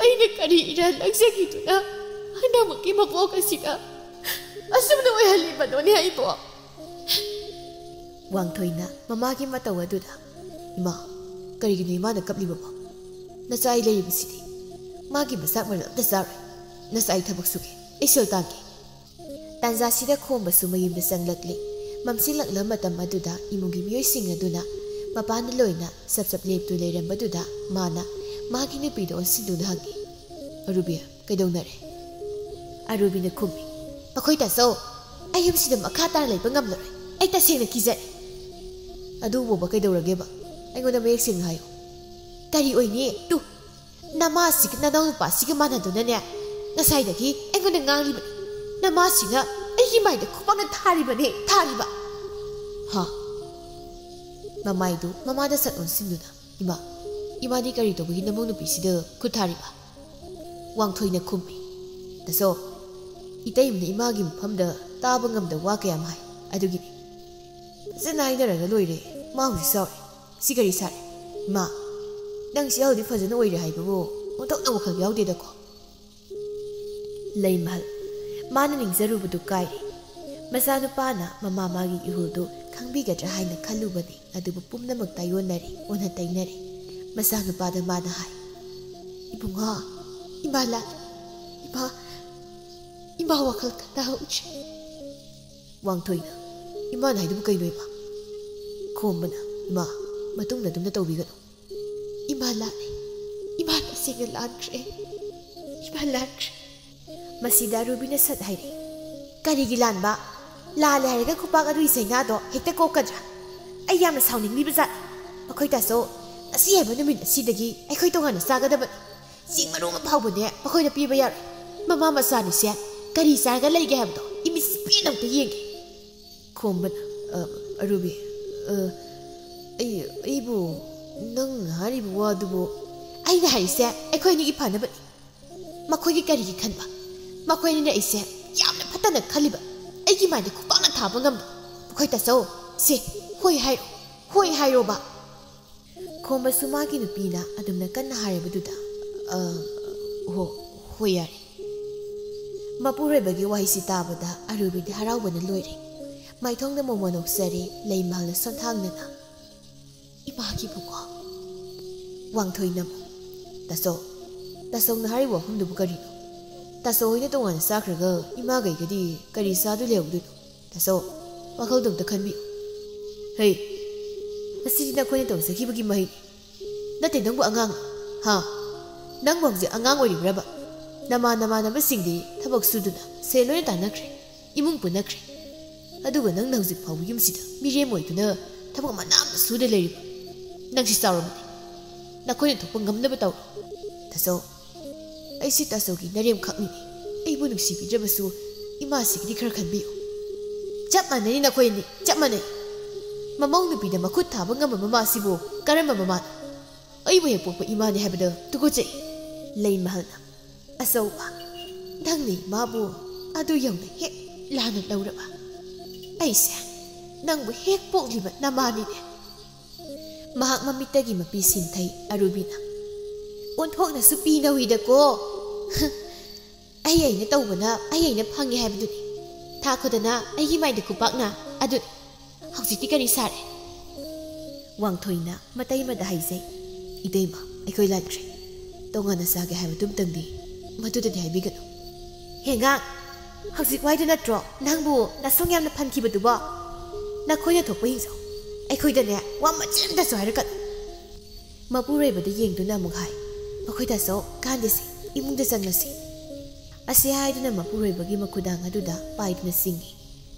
ꯑꯩꯅ ꯀꯔꯤ ꯏꯔꯥꯜ ꯂꯪꯖꯈꯤꯗꯨꯅ ꯍꯟꯗꯛꯃꯛꯀꯤ ꯃꯄꯣꯛ ꯑꯁꯤꯗ ꯑꯁꯨꯝꯅ ꯑꯣꯏꯍꯜꯂꯤꯕꯅꯣꯅꯦ ꯑꯩꯕꯣ?" ꯋꯥꯡꯊꯣꯏꯅ ꯃꯃꯥꯒꯤ ꯃꯇꯧ ꯑꯗꯨꯗ, "ꯏꯃꯥ, ꯀꯔꯤꯒꯤꯅꯣ ꯏꯃꯥꯅ ꯀꯞꯂꯤꯕꯕꯣ? ꯅꯆꯥ ꯑꯩ ꯂꯩꯔꯤꯕꯁꯤꯗꯤ꯫ ꯃꯥꯒꯤ ꯃꯆꯥꯛ ꯃꯔꯛ ꯑꯝꯇ ꯆꯥꯔꯣꯏ꯫ ꯅꯆꯥ ꯑꯩ ꯊꯕꯛ ꯁꯨꯒꯦ, ꯑꯩ ꯁꯦꯜ ꯇꯥꯟꯒꯦ꯫" ꯇꯥꯟꯖꯥꯁꯤꯗ ꯈꯣꯝꯕꯁꯨ ꯃꯌꯨꯝꯗ ꯆꯪꯂꯛꯂꯤ꯫ ꯃꯝꯁꯤꯜꯂꯛꯂꯕ ꯃꯇꯝ ꯑꯗꯨꯗ ꯏꯃꯨꯡꯒꯤ ꯃꯤꯑꯣꯏꯁꯤꯡ ꯑꯗꯨꯅ ꯃꯄꯥꯟꯗ ꯂꯣꯏꯅ ꯆꯞ ꯆꯞ ꯂꯦꯞꯇꯨ ꯂꯩꯔꯝꯕꯗꯨꯗ ꯃꯥꯅ ꯃꯥꯒꯤ ꯅꯨꯄꯤꯗ ꯑꯣꯟꯁꯤꯟꯗꯨꯅ ꯍꯪꯉꯤ, "ꯑꯔꯨꯕꯤ, ꯀꯩꯗꯧꯅꯔꯦ?" ꯑꯔꯨꯕꯤꯅ ꯈꯨꯝꯃꯤ, "ꯃꯈꯣꯏ ꯇꯥꯆꯧ, ꯑꯩ ꯌꯨꯝꯁꯤꯗ ꯃꯈꯥ ꯇꯥꯅ ꯂꯩꯕ ꯉꯝꯂꯔꯣꯏ꯫ ꯑꯩ ꯇꯁꯦꯡꯅ ꯀꯤꯖꯔꯦ꯫" "ꯑꯗꯨꯕꯨꯕ ꯀꯩꯗꯧꯔꯒꯦꯕ? ꯑꯩꯉꯣꯟꯗ ꯃꯌꯦꯛ ꯁꯦꯡꯅ ꯍꯥꯏꯌꯨ꯫" "ꯀꯔꯤ ꯑꯣꯏꯅꯤ? ꯇꯨ, ꯅꯃꯥꯁꯤꯒ ꯅꯅꯥꯎ ꯅꯨꯄꯥꯁꯤꯒ ꯃꯥꯟꯅꯗꯨꯅꯅꯦ, ꯉꯁꯥꯏꯗꯒꯤ ꯑꯩꯉꯣꯟꯗ ꯉꯥꯡꯂꯤꯕꯅꯤ꯫ ꯅꯃꯥꯁꯤꯅ ꯑꯩꯒꯤ ꯃꯥꯏꯗ ꯈꯨꯄꯥꯛꯅ ꯊꯥꯔꯤꯕꯅꯦ, ꯊꯥꯔꯤꯕ꯫" "ꯍꯥ?" ꯃꯃꯥꯏꯗꯨ ꯃꯃꯥꯗ ꯁꯠ ꯑꯣꯟꯁꯤꯟꯗꯨꯅ, "ꯏꯃꯥ, ꯏꯃꯥꯗꯤ ꯀꯔꯤ ꯇꯧꯕꯒꯤ ꯅꯃꯧ ꯅꯨꯄꯤꯁꯤꯗ ꯈꯨꯠ ꯊꯥꯔꯤꯕ?" ꯋꯥꯡꯊꯣꯏꯅ ꯈꯨꯝꯃꯤ, "ꯇꯥꯆꯧ, ꯏꯇꯩꯃꯅ ꯏꯃꯥꯒꯤ ꯃꯐꯝꯗ ꯇꯥꯕ ꯉꯝꯗꯕ ꯋꯥ ꯀꯌꯥꯝ ꯍꯥꯏ, ꯑꯗꯨꯒꯤꯅꯤ꯫ ꯐꯖꯅ ꯍꯥꯏꯅꯔꯒ ꯂꯣꯏꯔꯦ꯫ ꯃꯥ ꯍꯧꯖꯤꯛ ꯁꯥꯎꯔꯦ꯫ ꯁꯤ ꯀꯔꯤ ꯁꯥꯔꯦ? ꯏꯃꯥ, ꯅꯪ ꯁꯤ ꯍꯧꯗꯤ ꯐꯖꯅ ꯑꯣꯏꯔꯦ ꯍꯥꯏꯕꯕꯨ ꯑꯣꯟꯊꯣꯛꯅ ꯋꯥꯈꯜ ꯌꯥꯎꯗꯦꯗꯀꯣ꯫" ꯂꯩꯃꯍꯜ ꯃꯥꯅ ꯅꯤꯡꯖꯔꯨꯕꯗꯨ ꯀꯥꯏꯔꯦ꯫ ꯃꯆꯥꯅꯨꯄꯥꯅ ꯃꯃꯥ ꯃꯥꯒꯤ ꯏꯍꯨꯜꯗꯨ ꯈꯪꯕꯤꯒꯗ꯭ꯔꯥ ꯍꯥꯏꯅ ꯈꯜꯂꯨꯕꯅꯤ, ꯑꯗꯨꯕꯨ ꯄꯨꯝꯅꯃꯛ ꯇꯥꯏꯑꯣꯟꯅꯔꯦ, ꯑꯣꯟꯅ ꯇꯩꯅꯔꯦ꯫ ꯃꯆꯥꯅꯨꯄꯥꯗ ꯃꯥꯅ ꯍꯥꯏ, "ꯏꯕꯨꯡꯉꯣ, ꯏꯃꯥ ꯂꯥꯛꯂꯦ꯫ ꯏꯃꯥ, ꯏꯃꯥ ꯋꯥꯈꯜ ꯈꯟꯊꯍꯧꯗ꯭ꯔꯦ꯫" ꯋꯥꯡꯊꯣꯏꯅ, "ꯏꯃꯥꯅ ꯍꯥꯏꯗꯨꯕꯨ ꯀꯩꯅꯣ ꯏꯃꯥ?" ꯈꯣꯝꯕꯅ, "ꯏꯃꯥ, ꯃꯇꯨꯡꯗ ꯑꯗꯨꯝꯅ ꯇꯧꯕꯤꯒꯅꯨ꯫" "ꯏꯃꯥ ꯂꯥꯛꯂꯦ꯫ ꯏꯃꯥ ꯇꯁꯦꯡꯅ ꯂꯥꯟꯈ꯭ꯔꯦ꯫ ꯏꯃꯥ ꯂꯥꯟꯈ꯭ꯔꯦ꯫" ꯃꯁꯤꯗ ꯔꯨꯕꯤꯅ ꯁꯠ ꯍꯥꯏꯔꯛꯏ, "ꯀꯔꯤꯒꯤ ꯂꯥꯟꯕ? ꯂꯥꯜꯂꯦ ꯍꯥꯏꯔꯒ ꯈꯨꯄꯥꯛ ꯑꯗꯨꯒꯤ ꯆꯩꯅꯥꯗꯣ ꯍꯦꯛꯇ ꯀꯣꯛꯀꯗ꯭ꯔꯥ? ꯑꯩ ꯌꯥꯝꯅ ꯁꯥꯎꯅꯤꯡꯂꯤꯕ ꯖꯥꯠ꯫ ꯃꯈꯣꯏ ꯇꯥꯆꯧ, ꯉꯁꯤ ꯍꯥꯏꯕ ꯅꯨꯃꯤꯠ ꯑꯁꯤꯗꯒꯤ ꯑꯩꯈꯣꯏ ꯇꯣꯉꯥꯟꯅ ꯆꯥꯒꯗꯕꯅꯤ꯫ ꯆꯦꯡ ꯃꯔꯨ ꯑꯃ ꯐꯥꯎꯕꯅꯦ ꯃꯈꯣꯏꯗ ꯄꯤꯕ ꯌꯥꯔꯣꯏ꯫ ꯃꯃꯥ ꯃꯆꯥꯅꯤꯁꯦ ꯀꯔꯤ ꯆꯥꯔꯒ ꯂꯩꯒꯦ ꯍꯥꯏꯕꯗꯣ ꯏꯃꯤꯠꯁꯤ ꯄꯦꯟꯅ ꯑꯝꯇ ꯌꯦꯡꯒꯦ꯫" ꯈꯣꯝꯕꯅ, "ꯑ, ꯑꯔꯨꯕꯤ, ꯑ, ꯑꯩ, ꯑꯩꯕꯨ ꯅꯪ ꯍꯥꯏꯔꯤꯕ ꯋꯥꯗꯨꯕꯨ?" ꯑꯩꯅ ꯍꯥꯏꯔꯤꯁꯦ ꯑꯩꯈꯣꯏ ꯑꯅꯤꯒꯤ ꯐꯅꯕꯅꯤ꯫ ꯃꯈꯣꯏꯒꯤ ꯀꯔꯤꯒꯤ ꯈꯟꯕ? ꯃꯈꯣꯏ ꯑꯅꯤꯅ ꯑꯩꯁꯦ ꯌꯥꯝꯅ ꯐꯠꯇꯅ ꯈꯜꯂꯤꯕ, ꯑꯩꯒꯤ ꯃꯥꯏꯗ ꯈꯨꯄꯥꯛꯅ ꯊꯥꯕ ꯉꯝꯕ꯫ ꯃꯈꯣꯏ ꯇꯥꯆꯧ, ꯁꯦ, ꯍꯣꯏ ꯍꯥꯏꯔꯣ, ꯍꯣꯏ ꯍꯥꯏꯔꯣꯕ꯫ ꯈꯣꯝꯕꯁꯨ ꯃꯥꯒꯤ ꯅꯨꯄꯤꯅ ꯑꯗꯨꯝꯅ ꯀꯟꯅ ꯍꯥꯏꯔꯕꯗꯨꯗ, "ꯑ, ꯍꯣ, ꯍꯣꯏ, ꯌꯥꯔꯦ꯫" ꯃꯄꯨꯔꯣꯏꯕꯒꯤ ꯋꯥꯍꯩꯁꯤ ꯇꯥꯕꯗ ꯑꯔꯨꯕꯤꯗꯤ ꯍꯔꯥꯎꯕꯅ ꯂꯣꯏꯔꯦ꯫ ꯃꯥꯏꯊꯣꯡꯗ ꯃꯣꯃꯣꯟ ꯅꯣꯛꯆꯔꯦ, ꯂꯩꯃꯍꯜꯅ ꯁꯣꯟꯊꯥꯡꯅꯅ, "ꯏꯃꯥꯒꯤꯕꯨꯀꯣ?" ꯋꯥꯡꯊꯣꯏꯅ, "ꯇꯥꯆꯧ, ꯇꯥꯆꯧꯅ ꯍꯥꯏꯔꯤꯕ ꯋꯥꯐꯝꯗꯨꯕꯨ ꯀꯔꯤꯅꯣ? ꯇꯥꯆꯧ ꯍꯣꯏꯅ ꯇꯣꯉꯥꯟꯅ ꯆꯥꯈ꯭ꯔꯒ ꯏꯃꯥꯒꯩꯒꯗꯤ ꯀꯔꯤ ꯆꯥꯗꯨ ꯂꯩꯍꯧꯗꯣꯏꯅꯣ? ꯇꯥꯆꯧ, ꯋꯥꯈꯜꯗꯣ ꯑꯝꯇ ꯈꯟꯕꯤꯌꯨ꯫ ꯍꯩ, ꯃꯁꯤꯗꯤ ꯅꯈꯣꯏꯅ ꯇꯧꯖꯈꯤꯕꯒꯤ ꯃꯍꯩꯅꯤ꯫ ꯅꯠꯇꯦ, ꯅꯪꯕꯨ ꯑꯉꯥꯡ, ꯍꯥ? ꯅꯪꯕꯨ ꯍꯧꯖꯤꯛ ꯑꯉꯥꯡ ꯑꯣꯏꯔꯤꯕ꯭ꯔꯕ? ꯅꯃꯥꯟ ꯅꯃꯥꯟꯅꯕꯁꯤꯡꯗꯤ ꯊꯕꯛ ꯁꯨꯗꯨꯅ ꯁꯦꯜ ꯂꯣꯏꯅ ꯇꯥꯟꯅꯈ꯭ꯔꯦ, ꯏꯃꯨꯡ ꯄꯨꯅꯈ꯭ꯔꯦ꯫ ꯑꯗꯨꯒ ꯅꯪꯅ ꯍꯧꯖꯤꯛ ꯐꯥꯎꯕ ꯌꯨꯝꯁꯤꯗ ꯃꯤꯔꯦꯝ ꯑꯣꯏꯗꯨꯅ ꯊꯕꯛ ꯃꯅꯥ ꯑꯃ ꯁꯨꯗ ꯂꯩꯔꯤꯕ꯫ ꯅꯪꯁꯤ ꯆꯥꯎꯔꯕꯅꯤ꯫ ꯅꯈꯣꯏꯅ ꯊꯣꯛꯄ ꯉꯝꯅꯕ ꯇꯧꯔꯣ꯫ ꯇꯥꯆꯧ, ꯑꯩꯁꯤ ꯇꯥꯆꯧꯒꯤ ꯅꯔꯦꯝꯈꯛꯅꯤꯅꯦ꯫ ꯑꯩꯕꯨ ꯅꯨꯡꯁꯤꯕꯤꯗ꯭ꯔꯕꯁꯨ ꯏꯃꯥꯁꯤꯒꯤꯗꯤ ꯈꯔ ꯈꯟꯕꯤꯌꯨ꯫" "ꯆꯞ ꯃꯥꯟꯅꯩ ꯅꯈꯣꯏ ꯑꯅꯤ, ꯆꯞ ꯃꯥꯟꯅꯩ꯫ ꯃꯃꯧ ꯅꯨꯄꯤꯗ ꯃꯈꯨꯠ ꯊꯥꯕ ꯉꯝꯕ ꯃꯃꯥꯁꯤꯕꯨ ꯀꯔꯝꯕ ꯃꯃꯥꯅꯣ? ꯑꯩꯕꯨ ꯍꯦꯛ ꯄꯣꯛꯄ ꯏꯃꯥꯅꯤ ꯍꯥꯏꯕꯗ ꯇꯨꯀꯠꯆꯩ꯫" ꯂꯩꯃꯍꯜꯅ, "ꯑꯆꯧꯕ, ꯅꯪꯅ ꯏꯃꯥꯕꯨ ꯑꯗꯨ ꯌꯧꯅ ꯍꯦꯛ ꯂꯥꯟꯅ ꯂꯧꯔꯕ꯫ ꯑꯩꯁꯦ ꯅꯪꯕꯨ ꯍꯦꯛ ꯄꯣꯛꯂꯤꯕ ꯅꯃꯥꯅꯤꯅꯦ꯫" ꯃꯍꯥꯛ ꯃꯃꯤꯠꯇꯒꯤ ꯃꯄꯤ ꯁꯤꯟꯊꯩ꯫ ꯑꯔꯨꯕꯤꯅ, "ꯑꯣꯟꯊꯣꯛꯅꯁꯨ ꯄꯤꯅꯧꯏꯗꯀꯣ꯫" "ꯑꯩ ꯑꯩꯅ ꯇꯧꯕꯅ ꯑꯩ ꯑꯩꯅ ꯐꯪꯉꯦ ꯍꯥꯏꯕꯗꯨꯅꯤ꯫ ꯊꯥꯈꯣꯗꯅ ꯑꯩꯒꯤ ꯃꯥꯏꯗ ꯈꯨꯄꯥꯛꯅ ꯑꯗꯨꯅꯤ꯫ ꯍꯧꯖꯤꯛꯇꯤ ꯀꯔꯤ ꯁꯥꯔꯦ?" ꯋꯥꯡꯊꯣꯏꯅ ꯃꯇꯩ ꯑꯃꯗ ꯍꯥꯏꯖꯩ, "ꯏꯇꯩꯃ, ꯑꯩꯈꯣꯏ ꯂꯥꯟꯈ꯭ꯔꯦ꯫ ꯇꯣꯉꯥꯟꯅ ꯆꯥꯒꯦ ꯍꯥꯏꯕꯗꯨꯝꯇꯪꯗꯤ ꯃꯗꯨꯗꯗꯤ ꯍꯥꯏꯕꯤꯒꯅꯨ꯫" "ꯍꯦꯡꯒꯥꯡ, ꯍꯧꯖꯤꯛ ꯋꯥꯏꯗꯨ ꯅꯠꯇ꯭ꯔꯣ ꯅꯪꯕꯨ ꯅꯁꯨꯡ ꯌꯥꯝꯅ ꯐꯟꯈꯤꯕꯗꯨꯕꯣ? ꯅꯈꯣꯏꯅ ꯊꯣꯛꯄ ꯍꯤꯡꯖꯧ꯫ ꯑꯩꯈꯣꯏꯗꯅꯦ ꯋꯥ ꯃꯆꯦꯠ ꯑꯝꯇꯁꯨ ꯍꯥꯏꯔꯛꯀꯅꯨ꯫" ꯃꯄꯨꯔꯣꯏꯕꯗ ꯌꯦꯡꯗꯨꯅ ꯑꯃꯨꯛ ꯍꯥꯏ, "ꯃꯈꯣꯏꯗꯁꯨ ꯀꯥꯟꯗꯦꯁꯤ, ꯏꯃꯨꯡꯗ ꯆꯪꯂꯁꯤ꯫" ꯑꯁꯤ ꯍꯥꯏꯗꯨꯅ ꯃꯄꯨꯔꯣꯏꯕꯒꯤ ꯃꯈꯨꯗꯥꯡ ꯑꯗꯨꯗ ꯄꯥꯏꯗꯨꯅ ꯆꯤꯡꯏ꯫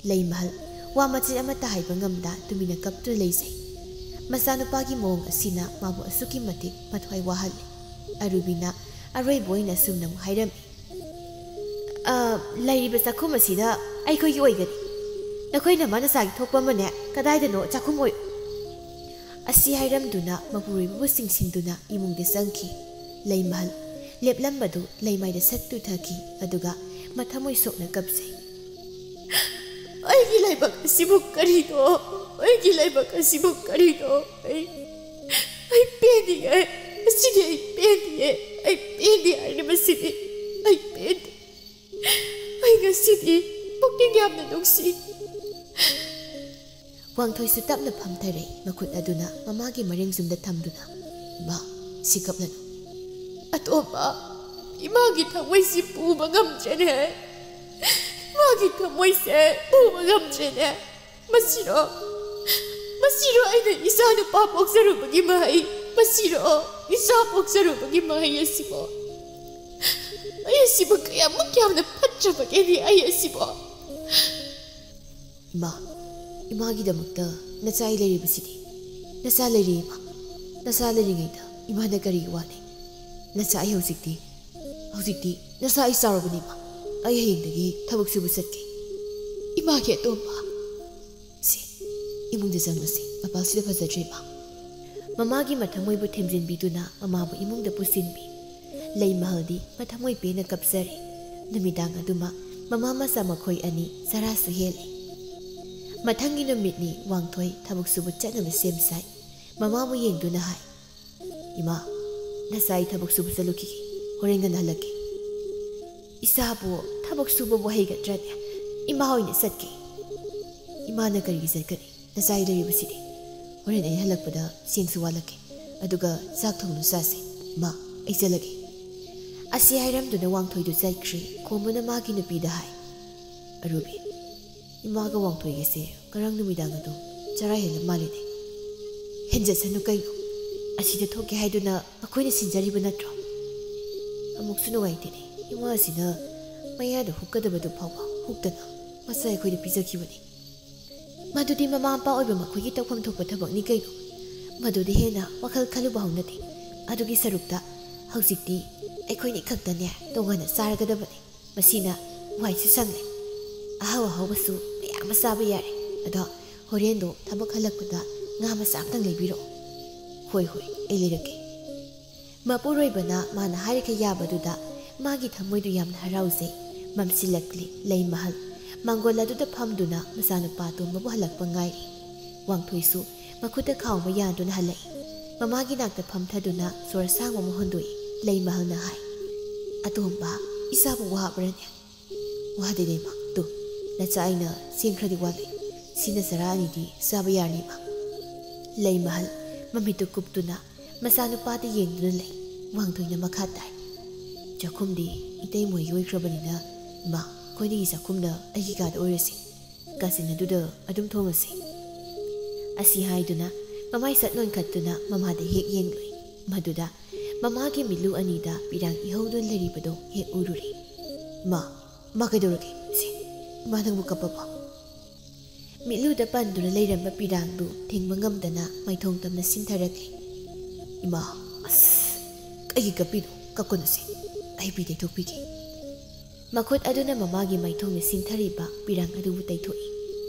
ꯂꯩꯃꯍꯜ ꯋꯥ ꯃꯆꯦꯠ ꯑꯃꯠꯇ ꯍꯥꯏꯕ ꯉꯝꯗ ꯇꯨꯃꯤꯟꯅ ꯀꯞꯇꯨꯅ ꯂꯩꯖꯩ꯫ ꯃꯆꯥꯅꯨꯄꯥꯒꯤ ꯃꯑꯣꯡ ꯑꯁꯤꯅ ꯃꯥꯕꯨ ꯑꯁꯨꯛꯀꯤ ꯃꯇꯤꯛ ꯃꯊ꯭ꯋꯥꯏ ꯋꯥꯍꯜꯂꯤ꯫ ꯑꯔꯨꯕꯤꯅ ꯑꯔꯣꯏꯕ ꯑꯣꯏꯅ ꯑꯁꯨꯝꯅ ꯑꯃꯨꯛ ꯍꯥꯏꯔꯝꯃꯤ, "ꯑ, ꯂꯩꯔꯤꯕ ꯆꯥꯛꯈꯨꯝ ꯑꯁꯤꯗ ꯑꯩꯈꯣꯏꯒꯤ ꯑꯣꯏꯒꯅꯤ꯫ ꯅꯈꯣꯏ ꯅꯃꯥ ꯅꯆꯥꯒꯤ ꯊꯣꯛꯄ ꯑꯃꯅꯦ, ꯀꯗꯥꯏꯗꯅꯣ ꯆꯥꯛꯈꯨꯝ ꯑꯣꯏ꯫" ꯑꯁꯤ ꯍꯥꯏꯔꯝꯗꯨꯅ ꯃꯄꯨꯔꯣꯏꯕꯕꯨ ꯆꯤꯡꯁꯤꯟꯗꯨꯅ ꯏꯃꯨꯡꯗ ꯆꯪꯈꯤ꯫ ꯂꯩꯃꯍꯜ ꯂꯦꯞꯂꯝꯕꯗꯨ ꯂꯩꯃꯥꯏꯗ ꯁꯠ ꯇꯨꯊꯈꯤ, ꯑꯗꯨꯒ ꯃꯊꯃꯣꯏ ꯁꯣꯛꯅ ꯀꯞꯆꯩ꯫ "ꯑꯩꯒꯤ ꯂꯥꯏꯕꯛ ꯑꯁꯤꯕꯨ ꯀꯔꯤꯅꯣ? ꯑꯩꯒꯤ ꯂꯥꯏꯕꯛ ꯑꯁꯤꯕꯨ ꯀꯔꯤꯅꯣ? ꯑꯩ, ꯑꯩ ꯄꯦꯟꯗꯤꯌꯦ꯫ ꯑꯁꯤꯗꯤ ꯑꯩ ꯄꯦꯟꯗꯤꯌꯦ꯫ ꯑꯩ ꯄꯦꯟꯗꯦ ꯍꯥꯏꯔꯤꯕꯁꯤꯗꯤ꯫ ꯑꯩ ꯄꯦꯟꯗꯦ꯫ ꯑꯩ ꯉꯁꯤꯗꯤ ꯄꯨꯛꯅꯤꯡ ꯌꯥꯝꯅ ꯅꯨꯡꯁꯤ꯫" ꯋꯥꯡꯊꯣꯏꯁꯨ ꯇꯞꯅ ꯐꯝꯊꯔꯦ, ꯃꯈꯨꯠ ꯑꯗꯨꯅ ꯃꯃꯥꯒꯤ ꯃꯔꯦꯡꯖꯨꯝꯗ ꯊꯝꯗꯨꯅ, "ꯏꯃꯥ, ꯁꯤ ꯀꯞꯂꯅꯨ꯫" "ꯑꯇꯣꯝꯕ, ꯏꯃꯥꯒꯤ ꯊꯃꯣꯏꯁꯤ ꯄꯨꯕ ꯉꯝꯗ꯭ꯔꯦꯅꯦ꯫ ꯃꯥꯒꯤ ꯊꯃꯣꯏꯁꯦ ꯄꯨꯕ ꯉꯝꯗ꯭ꯔꯦꯅꯦ꯫ ꯃꯁꯤꯔꯣ, ꯃꯁꯤꯔꯣ ꯑꯩꯅ ꯏꯆꯥ ꯅꯨꯄꯥ ꯄꯣꯛꯆꯔꯨꯕꯒꯤ ꯃꯍꯩ? ꯃꯁꯤꯔꯣ ꯏꯆꯥ ꯄꯣꯛꯆꯔꯨꯕꯒꯤ ꯃꯍꯩ ꯑꯁꯤꯕꯣ? ꯑꯩ ꯑꯁꯤꯕꯨ ꯀꯌꯥꯃꯨꯛ ꯌꯥꯝꯅ ꯐꯠꯇ꯭ꯔꯕꯒꯦꯅꯦ, ꯑꯩ ꯑꯁꯤꯕꯣ?" "ꯏꯃꯥ, ꯏꯃꯥꯒꯤꯗꯃꯛꯇ ꯅꯆꯥ ꯑꯩ ꯂꯩꯔꯤꯕꯁꯤꯗꯤ꯫ ꯅꯆꯥ ꯂꯩꯔꯤ, ꯏꯃꯥ꯫ ꯅꯆꯥ ꯂꯩꯔꯤꯉꯩꯗ ꯏꯃꯥꯅ ꯀꯔꯤꯒꯤ ꯋꯥꯅꯤ? ꯅꯆꯥ ꯑꯩ ꯍꯧꯖꯤꯛꯇꯤ, ꯍꯧꯖꯤꯛꯇꯤ ꯅꯆꯥ ꯑꯩ ꯆꯥꯎꯔꯕꯅꯤ, ꯏꯃꯥ꯫ ꯑꯩ ꯍꯌꯦꯡꯗꯒꯤ ꯊꯕꯛ ꯁꯨꯕ ꯆꯠꯀꯦ꯫ ꯏꯃꯥꯒꯤ ꯑꯇꯣꯝꯕ꯫ ꯁꯤ, ꯏꯃꯨꯡꯗ ꯆꯪꯂꯁꯤ꯫ ꯃꯄꯥꯜꯁꯤꯗ ꯐꯖꯗ꯭ꯔꯦ, ꯏꯃꯥ꯫" ꯃꯃꯥꯒꯤ ꯃꯊꯃꯣꯏꯕꯨ ꯊꯦꯝꯖꯤꯟꯕꯤꯗꯨꯅ ꯃꯃꯥꯕꯨ ꯏꯃꯨꯡꯗ ꯄꯨꯁꯤꯟꯕꯤ꯫ ꯂꯩꯃꯍꯜꯗꯤ ꯃꯊꯃꯣꯏ ꯄꯦꯟꯅ ꯀꯞꯆꯔꯦ꯫ ꯅꯨꯃꯤꯗꯥꯡ ꯑꯗꯨꯃ ꯃꯃꯥ ꯃꯆꯥ ꯃꯈꯣꯏ ꯑꯅꯤ ꯆꯔꯥꯁꯨ ꯍꯦꯜꯂꯦ꯫ ꯃꯊꯪꯒꯤ ꯅꯨꯃꯤꯠꯅꯤ꯫ ꯋꯥꯡꯊꯣꯏ ꯊꯕꯛ ꯁꯨꯕ ꯆꯠꯅꯕ ꯁꯦꯝ ꯁꯥꯏ꯫ ꯃꯃꯥꯕꯨ ꯌꯦꯡꯗꯨꯅ ꯍꯥꯏ, "ꯏꯃꯥ, ꯅꯆꯥ ꯑꯩ ꯊꯕꯛ ꯁꯨꯕ ꯆꯠꯂꯨꯈꯤꯒꯦ꯫ ꯍꯣꯔꯦꯟ ꯉꯟꯅ ꯍꯜꯂꯛꯀꯦ꯫" "ꯏꯆꯥꯕꯨ ꯊꯕꯛ ꯁꯨꯕꯕꯨ ꯍꯩꯒꯗ꯭ꯔꯅꯦ? ꯏꯃꯥ ꯑꯣꯏꯅ ꯆꯠꯀꯦ꯫" "ꯏꯃꯥꯅ ꯀꯔꯤꯒꯤ ꯆꯠꯀꯅꯤ? ꯅꯆꯥ ꯑꯩ ꯂꯩꯔꯤꯕꯁꯤꯗꯤ꯫ ꯍꯣꯔꯦꯟ ꯑꯩ ꯍꯜꯂꯛꯄꯗ ꯆꯦꯡꯁꯨ ꯋꯥꯠꯂꯛꯀꯦ꯫ ꯑꯗꯨꯒ ꯆꯥꯛ ꯊꯣꯡꯗꯨꯅ ꯆꯥꯁꯤ꯫ ꯏꯃꯥ, ꯑꯩ ꯆꯠꯂꯒꯦ꯫" ꯑꯁꯤ ꯍꯥꯏꯔꯝꯗꯨꯅ ꯋꯥꯡꯊꯣꯏꯗꯨ ꯆꯠꯈ꯭ꯔꯦ꯫ ꯈꯣꯝꯕꯅ ꯃꯥꯒꯤ ꯅꯨꯄꯤꯗ ꯍꯥꯏ, "ꯑꯔꯨꯕꯤ, ꯏꯃꯥꯒ ꯋꯥꯡꯊꯣꯏꯒꯁꯦ ꯉꯔꯥꯡ ꯅꯨꯃꯤꯗꯥꯡ ꯑꯗꯨꯝ ꯆꯔꯥ ꯍꯦꯜꯂ ꯃꯥꯜꯂꯤꯅꯦ꯫ ꯍꯦꯟꯖꯠꯁꯅꯨ ꯀꯩꯅꯣ? ꯑꯁꯤꯗ ꯊꯣꯛꯀꯦ ꯍꯥꯏꯗꯨꯅ ꯑꯩꯈꯣꯏꯅ ꯁꯤꯟꯖꯔꯤꯕ ꯅꯠꯇ꯭ꯔꯣ? ꯑꯃꯨꯛꯁꯨ ꯅꯨꯡꯉꯥꯏꯇꯦꯅꯦ, ꯏꯃꯥꯁꯤꯅ ꯃꯌꯥꯗ ꯍꯨꯛꯀꯗꯕꯗꯨ ꯐꯥꯎꯕ ꯍꯨꯛꯇꯅ ꯃꯆꯥ ꯑꯩꯈꯣꯏꯗ ꯄꯤꯖꯈꯤꯕꯅꯤ꯫" "ꯃꯗꯨꯗꯤ ꯃꯃꯥ ꯃꯄꯥ ꯑꯣꯏꯕ ꯃꯈꯣꯏꯒꯤ ꯇꯧꯐꯝ ꯊꯣꯛꯄ ꯊꯕꯛꯅꯤ ꯀꯩꯅꯣ꯫ ꯃꯗꯨꯗꯤ ꯍꯦꯟꯅ ꯋꯥꯈꯜ ꯈꯜꯂꯨꯕ ꯍꯧꯅꯗꯦ꯫ ꯑꯗꯨꯒꯤ ꯁꯔꯨꯛꯇ ꯍꯧꯖꯤꯛꯇꯤ ꯑꯩꯈꯣꯏꯅꯤ ꯈꯛꯇꯅꯦ ꯇꯣꯉꯥꯟꯅ ꯆꯥꯔꯒꯗꯕꯅꯤ꯫ ꯃꯁꯤꯅ ꯋꯥꯏꯁꯨ ꯁꯪꯂꯦ꯫ ꯑꯍꯥꯎ ꯑꯍꯥꯎꯕꯁꯨ ꯃꯌꯥꯝ ꯑꯃ ꯆꯥꯕ ꯌꯥꯔꯦ꯫ ꯑꯗꯣ ꯍꯣꯔꯦꯟꯗꯣ ꯊꯕꯛ ꯍꯜꯂꯛꯄꯗ ꯉꯥ ꯃꯆꯥ ꯑꯝꯇꯪ ꯂꯩꯕꯤꯔꯛꯑꯣ꯫ "ꯍꯣꯏ, ꯍꯣꯏ, ꯑꯩ ꯂꯩꯔꯛꯀꯦ"꯫ ꯃꯄꯨꯔꯣꯏꯕꯅ ꯃꯥꯅ ꯍꯥꯏꯔꯤꯈꯩ ꯌꯥꯕꯗꯨꯗ ꯃꯥꯒꯤ ꯊꯃꯣꯏꯗꯨ ꯌꯥꯝꯅ ꯍꯔꯥꯎꯖꯩ꯫ ꯃꯝꯁꯤꯜꯂꯛꯂꯦ꯫ ꯂꯩꯃꯍꯜ ꯃꯥꯡꯒꯣꯜ ꯑꯗꯨꯗ ꯐꯝꯗꯨꯅ ꯃꯆꯥꯅꯨꯄꯥ ꯑꯇꯣꯝꯕꯕꯨ ꯍꯜꯂꯛꯄ ꯉꯥꯏꯔꯤ꯫ ꯋꯥꯡꯊꯣꯏꯁꯨ ꯃꯈꯨꯠꯇ ꯈꯥꯎ ꯑꯃ ꯌꯥꯟꯗꯨꯅ ꯍꯜꯂꯛꯏ꯫ ꯃꯃꯥꯒꯤ ꯅꯥꯛꯇ ꯐꯝꯊꯗꯨꯅ ꯁꯣꯔ ꯑꯁꯥꯡꯕ ꯑꯃ ꯍꯣꯟꯗꯣꯛꯏ꯫ ꯂꯩꯃꯍꯜꯅ ꯍꯥꯏ, "ꯑꯇꯣꯝꯕ, ꯏꯆꯥꯕꯨ ꯋꯥꯕ꯭ꯔꯅꯦ?" "ꯋꯥꯗꯦꯅꯦ ꯏꯃꯥ, ꯇꯨ, ꯅꯆꯥ ꯑꯩꯅ ꯆꯦꯡ ꯈꯔꯗꯤ ꯋꯥꯠꯂꯤ, ꯁꯤꯅ ꯆꯔꯥ ꯑꯅꯤꯗꯤ ꯆꯥꯕ ꯌꯥꯔꯅꯤ ꯏꯃꯥ"꯫ ꯂꯩꯃꯍꯜ ꯃꯃꯤꯠꯇꯨ ꯀꯨꯞꯇꯨꯅ ꯃꯆꯥꯅꯨꯄꯥꯗ ꯌꯦꯡꯗꯨꯅ ꯂꯩ꯫ ꯋꯥꯡꯊꯣꯏꯅ ꯃꯈꯥ ꯇꯥꯏ, "ꯆꯥꯛꯈꯨꯝꯗꯤ ꯏꯇꯩꯃꯣꯏꯒꯤ ꯑꯣꯏꯈ꯭ꯔꯕꯅꯤꯅ ꯏꯃꯥ, ꯑꯩꯈꯣꯏꯅꯤꯒꯤ ꯆꯥꯛꯈꯨꯝꯅ ꯑꯩꯒꯤ ꯀꯥꯗ ꯑꯣꯏꯔꯁꯤ, ꯀꯥꯆꯤꯟ ꯑꯗꯨꯗ ꯑꯗꯨꯝ ꯊꯣꯡꯉꯁꯤ"꯫ ꯑꯁꯤ ꯍꯥꯏꯗꯨꯅ ꯃꯃꯥꯏ ꯁꯠ ꯅꯣꯟꯈꯠꯇꯨꯅ ꯃꯃꯥꯗ ꯍꯦꯛ ꯌꯦꯡꯂꯨꯏ꯫ ꯃꯗꯨꯗ ꯃꯃꯥꯒꯤ ꯃꯤꯠꯂꯨ ꯑꯅꯤꯗ ꯄꯤꯔꯥꯡ ꯏꯍꯧꯗꯨꯅ ꯂꯩꯔꯤꯕꯗꯨ ꯍꯦꯛ ꯎꯔꯨꯔꯦ꯫ "ꯏꯃꯥ, ꯏꯃꯥ ꯀꯩꯗꯧꯔꯒꯦ? ꯁꯦ, ꯏꯃꯥ ꯅꯪꯕꯨ ꯀꯞꯄꯕꯣ?" ꯃꯤꯠꯂꯨꯗ ꯄꯟꯗꯨꯅ ꯂꯩꯔꯝꯕ ꯄꯤꯔꯥꯡꯗꯨ ꯊꯤꯡꯕ ꯉꯝꯗꯅ ꯃꯥꯏꯊꯣꯡ ꯇꯝꯅ ꯁꯤꯟꯊꯔꯛꯂꯦ꯫ "ꯏꯃꯥ, ꯑꯁ, ꯀꯩꯒꯤ ꯀꯞꯄꯤꯅꯣ? ꯀꯞꯀꯅꯨꯁꯦ, ꯑꯩ ꯄꯤ ꯇꯩꯊꯣꯛꯄꯤꯒꯦ"꯫ ꯃꯈꯨꯠ ꯑꯗꯨꯅ ꯃꯃꯥꯒꯤ ꯃꯥꯏꯊꯣꯡꯗ ꯁꯤꯟꯊꯔꯤꯕ ꯄꯤꯔꯥꯡ ꯑꯗꯨꯕꯨ ꯇꯩꯊꯣꯛꯏ꯫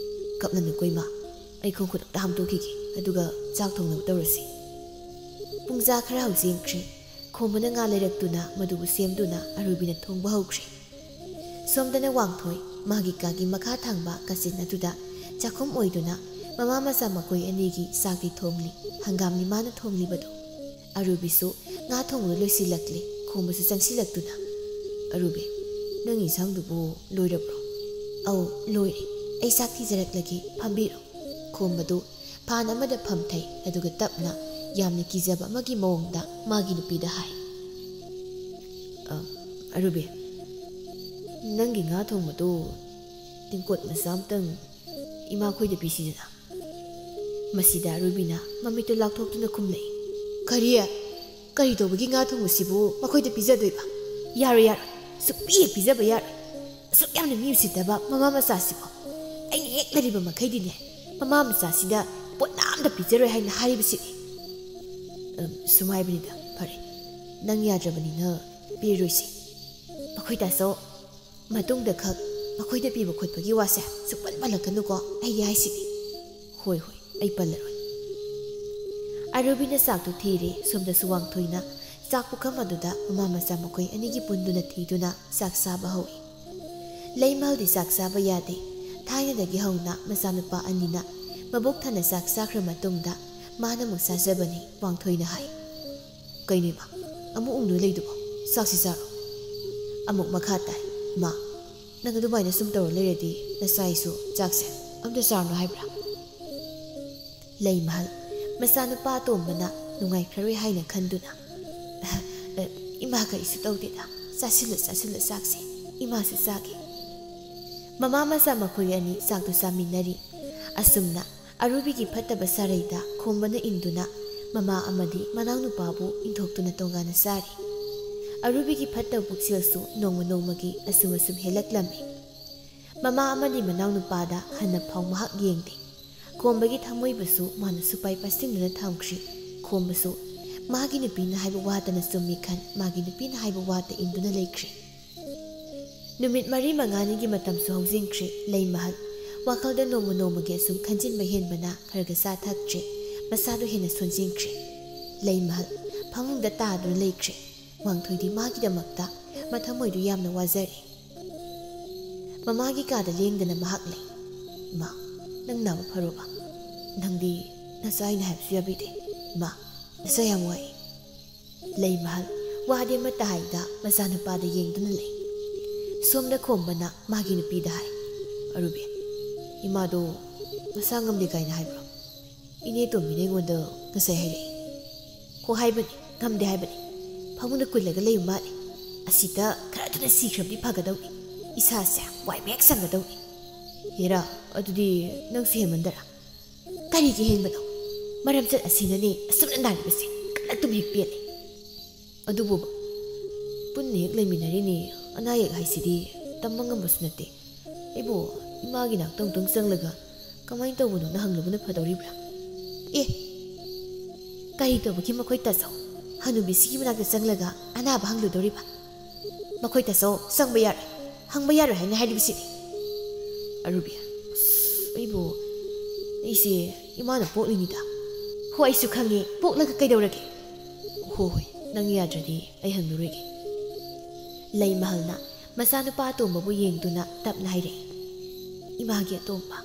"ꯀꯞꯂꯅꯨꯀꯣ ꯏꯃꯥ, ꯑꯩ ꯈꯣꯡ ꯈꯨꯠ ꯑꯝꯇ ꯍꯥꯝꯗꯣꯛꯈꯤꯒꯦ, ꯑꯗꯨꯒ ꯆꯥꯛ ꯊꯣꯡꯅꯕ ꯇꯧꯔꯁꯤ"꯫ ꯄꯨꯡꯖꯥ ꯈꯔ ꯍꯧꯖꯤꯟꯈ꯭ꯔꯦ꯫ ꯈꯣꯝꯕꯅ ꯉꯥ ꯂꯩꯔꯛꯇꯨꯅ ꯃꯗꯨꯕꯨ ꯁꯦꯝꯗꯨꯅ ꯑꯔꯣꯏꯕꯤꯅ ꯊꯣꯡꯕ ꯍꯧꯈ꯭ꯔꯦ꯫ ꯁꯣꯝꯗꯅ ꯋꯥꯡꯊꯣꯏ ꯃꯥꯒꯤ ꯀꯥꯒꯤ ꯃꯈꯥ ꯊꯪꯕ ꯀꯥꯆꯤꯟ ꯑꯗꯨꯗ ꯆꯥꯛꯈꯨꯝ ꯑꯣꯏꯗꯨꯅ ꯃꯃꯥ ꯃꯆꯥ ꯃꯈꯣꯏ ꯑꯅꯤꯒꯤ ꯆꯥꯛꯇꯤ ꯊꯣꯡꯂꯤ꯫ ꯍꯪꯒꯥꯝꯅꯤ ꯃꯥꯅ ꯊꯣꯡꯂꯤꯕꯗꯨ꯫ ꯑꯔꯨꯕꯤꯁꯨ ꯉꯥ ꯊꯣꯡꯕꯗꯨ ꯂꯣꯏꯁꯤꯜꯂꯛꯂꯦ꯫ ꯈꯣꯝꯕꯁꯨ ꯆꯪꯁꯤꯜꯂꯛꯇꯨꯅ, "ꯑꯔꯨꯕꯤ, ꯅꯪ ꯏꯟꯁꯥꯡꯗꯨꯕꯨ ꯂꯣꯏꯔꯕ꯭ꯔꯣ?" "ꯑꯧ, ꯂꯣꯏꯔꯦ꯫ ꯑꯩ ꯆꯥꯛ ꯊꯤꯖꯔꯛꯂꯒꯦ, ꯐꯝꯕꯤꯔꯣ"꯫ ꯈꯣꯝꯕꯗꯨ ꯐꯥꯟ ꯑꯃꯗ ꯐꯝꯊꯩ, ꯑꯗꯨꯒ ꯇꯞꯅ, ꯌꯥꯝꯅ ꯀꯤꯖꯕ ꯑꯃꯒꯤ ꯃꯑꯣꯡꯗ ꯃꯥꯒꯤ ꯅꯨꯄꯤꯗ ꯍꯥꯏ, "ꯑ, ꯑꯔꯨꯕꯤ, ꯅꯪꯒꯤ ꯉꯥ ꯊꯣꯡꯕꯗꯨ ꯇꯦꯡꯀꯣꯠ ꯃꯆꯥ ꯑꯝꯇꯪ ꯏꯃꯥꯈꯣꯏꯗ ꯄꯤꯁꯤꯗꯅ"꯫ ꯃꯁꯤꯗ ꯑꯔꯨꯕꯤꯅ ꯃꯃꯤꯠꯇꯨ ꯂꯥꯎꯊꯣꯛꯇꯨꯅ ꯈꯨꯝꯂꯛꯏ, "ꯀꯔꯤ? ꯀꯔꯤ ꯇꯧꯕꯒꯤ ꯉꯥ ꯊꯣꯡꯕꯁꯤꯕꯨ ꯃꯈꯣꯏꯗ ꯄꯤꯖꯗꯣꯏꯕ? ꯌꯥꯔꯣꯏ, ꯌꯥꯔꯣꯏ, ꯁꯨꯛꯄꯤ ꯍꯦꯛ ꯄꯤꯖꯕ ꯌꯥꯔꯣꯏ꯫ ꯑꯁꯨꯛ ꯌꯥꯝꯅ ꯃꯤ ꯎꯁꯤꯠꯇꯕ ꯃꯃꯥ ꯃꯆꯥꯁꯤꯕꯨ꯫ ꯑꯩꯅ ꯍꯦꯛ ꯂꯩꯔꯤꯕ ꯃꯈꯩꯗꯤꯅꯦ, ꯃꯃꯥ ꯃꯆꯥꯁꯤꯗ ꯄꯣꯠ ꯑꯃꯇ ꯄꯤꯖꯔꯣꯏ ꯍꯥꯏꯅ ꯍꯥꯏꯔꯤꯕꯁꯤꯅꯤ"꯫ "ꯑꯝ, ꯁꯨꯝ ꯍꯥꯏꯕꯅꯤꯗ, ꯐꯔꯦ, ꯅꯪ ꯌꯥꯗ꯭ꯔꯕꯅꯤꯅ ꯄꯤꯔꯣꯏꯁꯤ꯫ ꯃꯈꯣꯏ ꯇꯥꯆꯧ, ꯃꯇꯨꯡꯗ ꯈꯛ ꯃꯈꯣꯏꯗ ꯄꯤꯕ ꯈꯣꯠꯄꯒꯤ ꯋꯥꯁꯦ ꯁꯨꯛꯄꯟ ꯄꯜꯂꯛꯀꯅꯨꯀꯣ, ꯑꯩꯒꯤ ꯍꯥꯏꯁꯤꯅꯤ"꯫ "ꯍꯣꯏ, ꯍꯣꯏ, ꯑꯩ ꯄꯜꯂꯔꯣꯏ"꯫ ꯑꯔꯨꯕꯤꯅ ꯆꯥꯛꯇꯨ ꯊꯤꯔꯦ꯫ ꯁꯣꯝꯗꯁꯨ ꯋꯥꯡꯊꯣꯏꯅ ꯆꯥꯛ ꯄꯨꯈꯝ ꯑꯗꯨꯗ ꯃꯃꯥ ꯃꯆꯥ ꯃꯈꯣꯏ ꯑꯅꯤꯒꯤ ꯄꯨꯟꯗꯨꯅ ꯊꯤꯗꯨꯅ ꯆꯥꯛ ꯆꯥꯕ ꯍꯧꯏ꯫ ꯂꯩꯃꯍꯜꯗꯤ ꯆꯥꯛ ꯆꯥꯕ ꯌꯥꯗꯦ꯫ ꯊꯥꯏꯅꯗꯒꯤ ꯍꯧꯅ ꯃꯆꯥꯅꯨꯄꯥ ꯑꯅꯤꯅ ꯃꯕꯨꯛ ꯊꯟꯅ ꯆꯥꯛ ꯆꯥꯈ꯭ꯔ ꯃꯇꯨꯡꯗ ꯃꯥꯅ ꯑꯃꯨꯛ ꯆꯥꯖꯕꯅꯤ꯫ ꯋꯥꯡꯊꯣꯏꯅ ꯍꯥꯏ, "ꯀꯩꯅꯣ ꯏꯃꯥ, ꯑꯃꯨꯛ ꯎꯪꯗꯨꯅ ꯂꯩꯗꯨꯕꯣ? ꯆꯥꯛꯁꯤ ꯆꯥꯔꯣ꯫" ꯑꯃꯨꯛ ꯃꯈꯥ ꯇꯥꯏ, "ꯏꯃꯥ, ꯅꯪ ꯑꯗꯨꯃꯥꯏꯅ ꯁꯨꯝ ꯇꯧꯔ ꯂꯩꯔꯗꯤ ꯅꯆꯥꯏꯁꯨ ꯆꯥꯛꯁꯦ ꯑꯝꯇ ꯆꯥꯔꯅꯨ ꯍꯥꯏꯕ꯭ꯔꯥ?" ꯂꯩꯃꯍꯜ, ꯃꯆꯥꯅꯨꯄꯥ ꯑꯇꯣꯝꯕꯅ ꯅꯨꯡꯉꯥꯏꯈ꯭ꯔꯔꯣꯏ ꯍꯥꯏꯅ ꯈꯟꯗꯨꯅ, "ꯏꯃꯥ ꯀꯔꯤꯁꯨ ꯇꯧꯗꯦꯗ, ꯆꯥꯁꯤꯜꯂꯨ, ꯆꯥꯁꯤꯜꯂꯨ ꯆꯥꯛꯁꯦ, ꯏꯃꯥꯁꯨ ꯆꯥꯒꯦ꯫" ꯃꯃꯥ ꯃꯆꯥ ꯃꯈꯣꯏ ꯑꯅꯤ ꯆꯥꯛꯇꯨ ꯆꯥꯃꯤꯟꯅꯔꯤ꯫ ꯑꯁꯨꯝꯅ ꯑꯔꯨꯕꯤꯒꯤ ꯐꯠꯇꯕ ꯁꯥꯔꯩꯗ ꯈꯣꯝꯕꯅ ꯏꯟꯗꯨꯅ ꯃꯃꯥ ꯑꯃꯗꯤ ꯃꯅꯥꯎꯅꯨꯄꯥꯕꯨ ꯏꯟꯊꯣꯛꯇꯨꯅ ꯇꯣꯉꯥꯟꯅ ꯆꯥꯔꯤ꯫ ꯑꯔꯨꯕꯤꯒꯤ ꯐꯠꯇꯕ ꯄꯨꯛꯆꯦꯜꯁꯨ ꯅꯣꯡꯃ ꯅꯣꯡꯃꯒꯤ ꯑꯁꯨꯝ ꯑꯁꯨꯝ ꯍꯦꯜꯂꯛꯂꯝꯃꯤ꯫ ꯃꯃꯥ ꯑꯃꯗꯤ ꯃꯅꯥꯎꯅꯨꯄꯥꯗ ꯍꯟꯅ ꯐꯥꯎ ꯃꯍꯥꯛ ꯌꯦꯡꯗꯦ꯫ ꯈꯣꯝꯕꯒꯤ ꯊꯃꯣꯏꯕꯨꯁꯨ ꯃꯥꯅ ꯁꯨꯄꯥꯏ ꯄꯥꯏꯁꯤꯟꯗꯨꯅ ꯊꯝꯈ꯭ꯔꯤ꯫ ꯈꯣꯝꯕꯁꯨ ꯃꯥꯒꯤ ꯅꯨꯄꯤꯅ ꯍꯥꯏꯕ ꯋꯥꯇꯅ ꯆꯨꯝꯃꯤ ꯈꯟ, ꯃꯥꯒꯤ ꯅꯨꯄꯤꯅ ꯍꯥꯏꯕ ꯋꯥꯇ ꯏꯟꯗꯨꯅ ꯂꯩꯈ꯭ꯔꯤ꯫ ꯅꯨꯃꯤꯠ ꯃꯔꯤ ꯃꯉꯥꯅꯤꯒꯤ ꯃꯇꯝꯁꯨ ꯍꯧꯖꯤꯟꯈ꯭ꯔꯤ꯫ ꯂꯩꯃꯍꯜ ꯋꯥꯈꯜꯗ ꯅꯣꯡꯃ ꯅꯣꯡꯃꯒꯤ ꯑꯁꯨꯝ ꯈꯟꯖꯤꯟꯕ ꯍꯦꯟꯕꯅ ꯈꯔꯒ ꯆꯥ ꯊꯛꯇ꯭ꯔꯦ꯫ ꯃꯁꯥꯗꯨ ꯍꯦꯟꯅ ꯁꯣꯟꯖꯤꯟꯈ꯭ꯔꯦ꯫ ꯂꯩꯃꯍꯜ ꯐꯃꯨꯡꯗ ꯇꯥꯗꯨꯅ ꯂꯩꯈ꯭ꯔꯦ꯫ ꯋꯥꯡꯊꯣꯏꯗꯤ ꯃꯥꯒꯤꯗꯃꯛꯇ ꯃꯊꯃꯣꯏꯗꯨ ꯌꯥꯝꯅ ꯋꯥꯖꯔꯦ꯫ ꯃꯃꯥꯒꯤ ꯀꯥꯗ ꯂꯦꯡꯗꯅ ꯃꯍꯥꯛ ꯂꯩ꯫ "ꯏꯃꯥ, ꯅꯪ ꯅꯥꯕ ꯐꯔꯣꯕ? ꯅꯪꯗꯤ ꯅꯆꯥ ꯑꯩꯅ ꯍꯥꯏꯕꯁꯨ ꯌꯥꯕꯤꯗꯦ꯫ ꯏꯃꯥ, ꯅꯆꯥ ꯌꯥꯝ ꯋꯥꯏ꯫" ꯂꯩꯃꯍꯜ ꯋꯥꯗꯤ ꯑꯃꯠꯇ ꯍꯥꯏꯗ ꯃꯆꯥꯅꯨꯄꯥꯗ ꯌꯦꯡꯗꯨꯅ ꯂꯩ꯫ ꯁꯣꯝꯗ ꯈꯣꯝꯕꯅ ꯃꯥꯒꯤ ꯅꯨꯄꯤꯗ ꯍꯥꯏ, "ꯑꯔꯨꯕꯤ, ꯏꯃꯥꯗꯣ ꯃꯁꯥ ꯉꯝꯗꯦ ꯀꯥꯏꯅ ꯍꯥꯏꯕ꯭ꯔꯣ? ꯏꯅꯦ ꯇꯣꯝꯕꯤꯅ ꯑꯩꯉꯣꯟꯗ ꯉꯁꯥꯏ ꯍꯥꯏꯔꯛꯏ꯫" "ꯍꯣ ꯍꯥꯏꯕꯅꯤ, ꯉꯝꯗꯦ ꯍꯥꯏꯕꯅꯤ꯫ ꯐꯃꯨꯡꯗ ꯀꯨꯜꯂꯒ ꯂꯩꯕ ꯃꯥꯜꯂꯦ꯫ ꯑꯁꯤꯗ ꯈꯔ ꯊꯨꯅ ꯁꯤꯈ꯭ꯔꯕꯗꯤ ꯐꯒꯗꯧꯅꯤ꯫ ꯏꯁꯥꯁꯦ ꯋꯥꯏ ꯃꯌꯦꯛ ꯁꯪꯒꯗꯧꯅꯤ꯫" "ꯍꯦꯔꯥ, ꯑꯗꯨꯗꯤ ꯅꯪꯁꯨ ꯍꯦꯟꯃꯟꯗꯔꯥ?" "ꯀꯔꯤꯒꯤ ꯍꯦꯟꯕꯅꯣ? ꯃꯔꯝꯆꯠ ꯑꯁꯤꯅꯅꯦ ꯑꯁꯨꯝꯅ ꯅꯥꯔꯤꯕꯁꯦ꯫ ꯀꯜꯂꯛꯇꯨꯝ ꯍꯦꯛ ꯄꯦꯜꯂꯦ꯫" "ꯑꯗꯨꯕꯨ ꯄꯨꯟꯅ ꯍꯦꯛ ꯂꯩꯃꯤꯟꯅꯔꯤꯅꯤ, ꯑꯅꯥ ꯑꯌꯦꯛ ꯍꯥꯏꯁꯤꯗꯤ ꯇꯝꯕ ꯉꯝꯕꯁꯨ ꯅꯠꯇꯦ꯫ ꯑꯩꯕꯨ ꯏꯃꯥꯒꯤ ꯅꯥꯛꯇ ꯑꯃꯨꯛꯇꯪ ꯆꯪꯂꯒ ꯀꯃꯥꯏꯅ ꯇꯧꯕꯅꯣꯅ ꯍꯪꯂꯨꯕꯅ ꯐꯗꯧꯔꯤꯕ꯭ꯔꯥ?" "ꯑꯦ, ꯀꯔꯤ ꯇꯧꯕꯒꯤ ꯃꯈꯣꯏ ꯇꯥꯆꯧ ꯍꯅꯨꯕꯤꯁꯤꯒꯤ ꯃꯅꯥꯛꯇ ꯆꯪꯂꯒ ꯑꯅꯥꯕ ꯍꯪꯂꯨꯗꯧꯔꯤꯕ? ꯃꯈꯣꯏ ꯇꯥꯆꯧ ꯆꯪꯕ ꯌꯥꯔꯣꯏ, ꯍꯪꯕ ꯌꯥꯔꯣꯏ ꯍꯥꯏꯅ ꯍꯥꯏꯔꯤꯕꯁꯤꯗꯤ꯫" "ꯑꯔꯨꯕꯤ, ꯑꯁ, ꯑꯩꯕꯨ, ꯑꯩꯁꯦ ꯏꯃꯥꯅ ꯄꯣꯛꯂꯤꯅꯤꯗ꯫ ꯍꯣ, ꯑꯩꯁꯨ ꯈꯪꯉꯦ꯫ ꯄꯣꯛꯂꯒ ꯀꯩꯗꯧꯔꯒꯦ? ꯍꯣ, ꯍꯣꯏ, ꯅꯪ ꯌꯥꯗ꯭ꯔꯗꯤ ꯑꯩ ꯍꯪꯂꯔꯣꯏꯒꯦ꯫ ꯂꯩꯃꯍꯜꯅ ꯃꯆꯥꯅꯨꯄꯥ ꯑꯇꯣꯝꯕꯕꯨ ꯌꯦꯡꯗꯨꯅ ꯇꯞꯅ ꯍꯥꯏꯔꯛꯏ, "ꯏꯃꯥꯒꯤ ꯑꯇꯣꯝꯕ,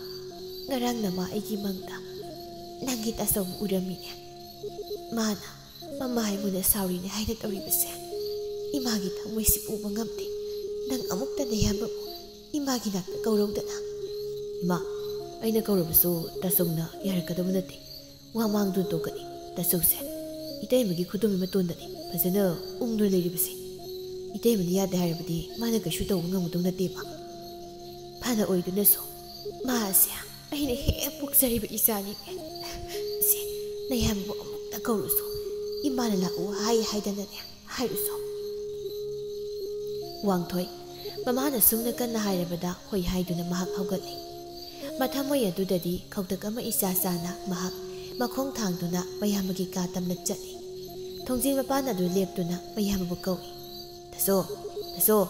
ꯉꯔꯥꯡ ꯅꯃꯥ ꯑꯩꯒꯤ ꯃꯪꯗ ꯅꯪꯒꯤ ꯇꯥꯆꯧꯕꯨ ꯎꯔꯝꯃꯤꯅꯦ꯫ ꯃꯥꯅ ꯃꯃꯥ ꯑꯩꯉꯣꯟꯗ ꯁꯥꯎꯔꯤꯅꯦ ꯍꯥꯏꯅ ꯇꯧꯔꯤꯕꯁꯦ ꯏꯃꯥꯒꯤ ꯊꯃꯣꯏꯁꯤ ꯄꯨꯕ ꯉꯝꯗꯦ꯫ ꯅꯪ ꯑꯃꯨꯛꯇ ꯅꯌꯥꯝꯕꯕꯨ ꯏꯃꯥꯒꯤ ꯅꯥꯛꯇ ꯀꯧꯔꯧꯗꯅ꯫" "ꯏꯃꯥ, ꯑꯩꯅ ꯀꯧꯔꯕꯁꯨ ꯇꯥꯆꯧꯅ ꯌꯥꯔꯛꯀꯗꯕ ꯅꯠꯇꯦ꯫ ꯋꯥ ꯃꯥꯡꯗꯨꯅ ꯇꯣꯛꯀꯅꯤ꯫ ꯇꯥꯆꯧꯁꯦ ꯏꯇꯩꯃꯒꯤ ꯈꯨꯗꯨꯝ ꯃꯇꯣꯟꯗꯅꯤ ꯐꯖꯅ ꯎꯪꯗꯨꯅ ꯂꯩꯔꯤꯕꯁꯦ꯫ ꯏꯇꯩꯃꯅ ꯌꯥꯗꯦ ꯍꯥꯏꯔꯕꯗꯤ ꯃꯥꯅ ꯀꯩꯁꯨ ꯇꯧꯕ ꯉꯝꯒꯗꯧ ꯅꯠꯇꯦꯕ꯫ ꯐꯅ ꯑꯣꯏꯗꯨꯅꯁꯨ ꯃꯥ ꯑꯁꯦ ꯑꯩꯅ ꯍꯦꯛ ꯄꯣꯛꯆꯔꯤꯕ ꯏꯆꯥꯅꯤ꯫ ꯁꯦ, ꯅꯌꯥꯝꯕꯕꯨ ꯑꯃꯨꯛꯇ ꯀꯧꯔꯨꯁꯨ꯫ ꯏꯃꯥꯅ ꯂꯥꯛꯎ ꯍꯥꯏ ꯍꯥꯏꯗꯅꯅꯦ ꯍꯥꯏꯔꯨꯁꯨ꯫" ꯋꯥꯡꯊꯣꯏ꯫ ꯃꯃꯥꯅ ꯁꯨꯝꯅ ꯀꯟꯅ ꯍꯥꯏꯔꯕꯗ ꯍꯣꯏ ꯍꯥꯏꯗꯨꯅ ꯃꯍꯥꯛ ꯍꯧꯒꯠꯂꯤ꯫ ꯃꯊꯃꯣꯏ ꯑꯗꯨꯗꯗꯤ ꯈꯧꯇꯛ ꯑꯃ ꯏꯆꯥ ꯆꯥꯅ ꯃꯍꯥꯛ ꯃꯈꯣꯡ ꯊꯥꯡꯗꯨꯅ ꯃꯌꯥꯝꯕꯒꯤ ꯀꯥ ꯇꯝꯅ ꯆꯠꯂꯤ꯫ ꯊꯣꯡꯖꯤꯟ ꯃꯄꯥꯟ ꯑꯗꯨ ꯂꯦꯞꯇꯨꯅ ꯃꯌꯥꯝꯕꯕꯨ ꯀꯧꯏ, "ꯇꯥꯆꯧ, ꯇꯥꯆꯧ,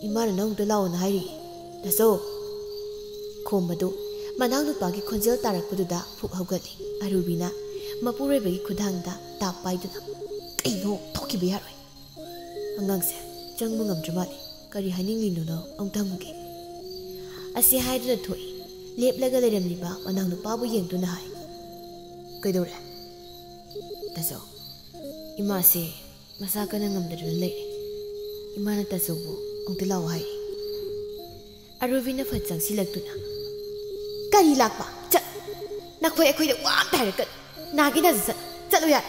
ꯏꯃꯥꯅ ꯅꯪꯗ ꯂꯥꯛꯑꯣꯅ ꯍꯥꯏꯔꯤ, ꯇꯥꯆꯧ꯫" ꯈꯣꯝꯕꯗꯨ ꯃꯅꯥꯎꯅꯨꯄꯥꯒꯤ ꯈꯣꯟꯖꯦꯜ ꯇꯥꯔꯛꯄꯗꯨꯗ ꯐꯨꯛ ꯍꯧꯒꯠꯂꯤ꯫ ꯑꯔꯨꯕꯤꯅ ꯃꯄꯨꯔꯣꯏꯕꯒꯤ ꯈꯨꯗꯥꯡꯗ ꯇꯥꯞ ꯄꯥꯏꯗꯨꯅ, "ꯀꯩꯅꯣ? ꯊꯣꯛꯈꯤꯕ ꯌꯥꯔꯣꯏ꯫" "ꯑꯉꯥꯡꯁꯦ ꯆꯪꯕ ꯉꯝꯗ꯭ꯔ ꯃꯥꯜꯂꯤ꯫ ꯀꯔꯤ ꯍꯥꯏꯅꯤꯡꯂꯤꯅꯣꯅꯣ ꯑꯃꯨꯛꯇ ꯍꯪꯉꯨꯒꯦ꯫" ꯑꯁꯤ ꯍꯥꯏꯗꯨꯅ ꯊꯣꯛꯏ꯫ ꯂꯦꯞꯂꯒ ꯂꯩꯔꯝꯂꯤꯕ ꯃꯅꯥꯎꯅꯨꯄꯥꯕꯨ ꯌꯦꯡꯗꯨꯅ ꯍꯥꯏ, "ꯀꯩꯗꯧꯔꯦ?" "ꯇꯥꯆꯧ, ꯏꯃꯥꯁꯦ ꯃꯁꯥ ꯀꯟꯅ ꯉꯝꯗꯗꯨꯅ ꯂꯩꯔꯦ꯫ ꯏꯃꯥꯅ ꯇꯥꯆꯧꯕꯨ ꯑꯃꯨꯛꯇ ꯂꯥꯛꯑꯣ ꯍꯥꯏꯔꯤ꯫" ꯑꯔꯨꯕꯤꯅ ꯐꯠ ꯆꯪꯁꯤꯜꯂꯛꯇꯨꯅ, "ꯀꯔꯤ ꯂꯥꯛꯄ? ꯆꯠ! ꯅꯈꯣꯏ ꯑꯩꯈꯣꯏꯗ ꯋꯥ ꯑꯝꯇ ꯍꯥꯏꯔꯛꯀꯅꯨ꯫ ꯅꯥꯒꯦ ꯅꯥꯖꯁꯅꯨ꯫ ꯆꯠꯂꯣ ꯌꯥꯔꯦ꯫"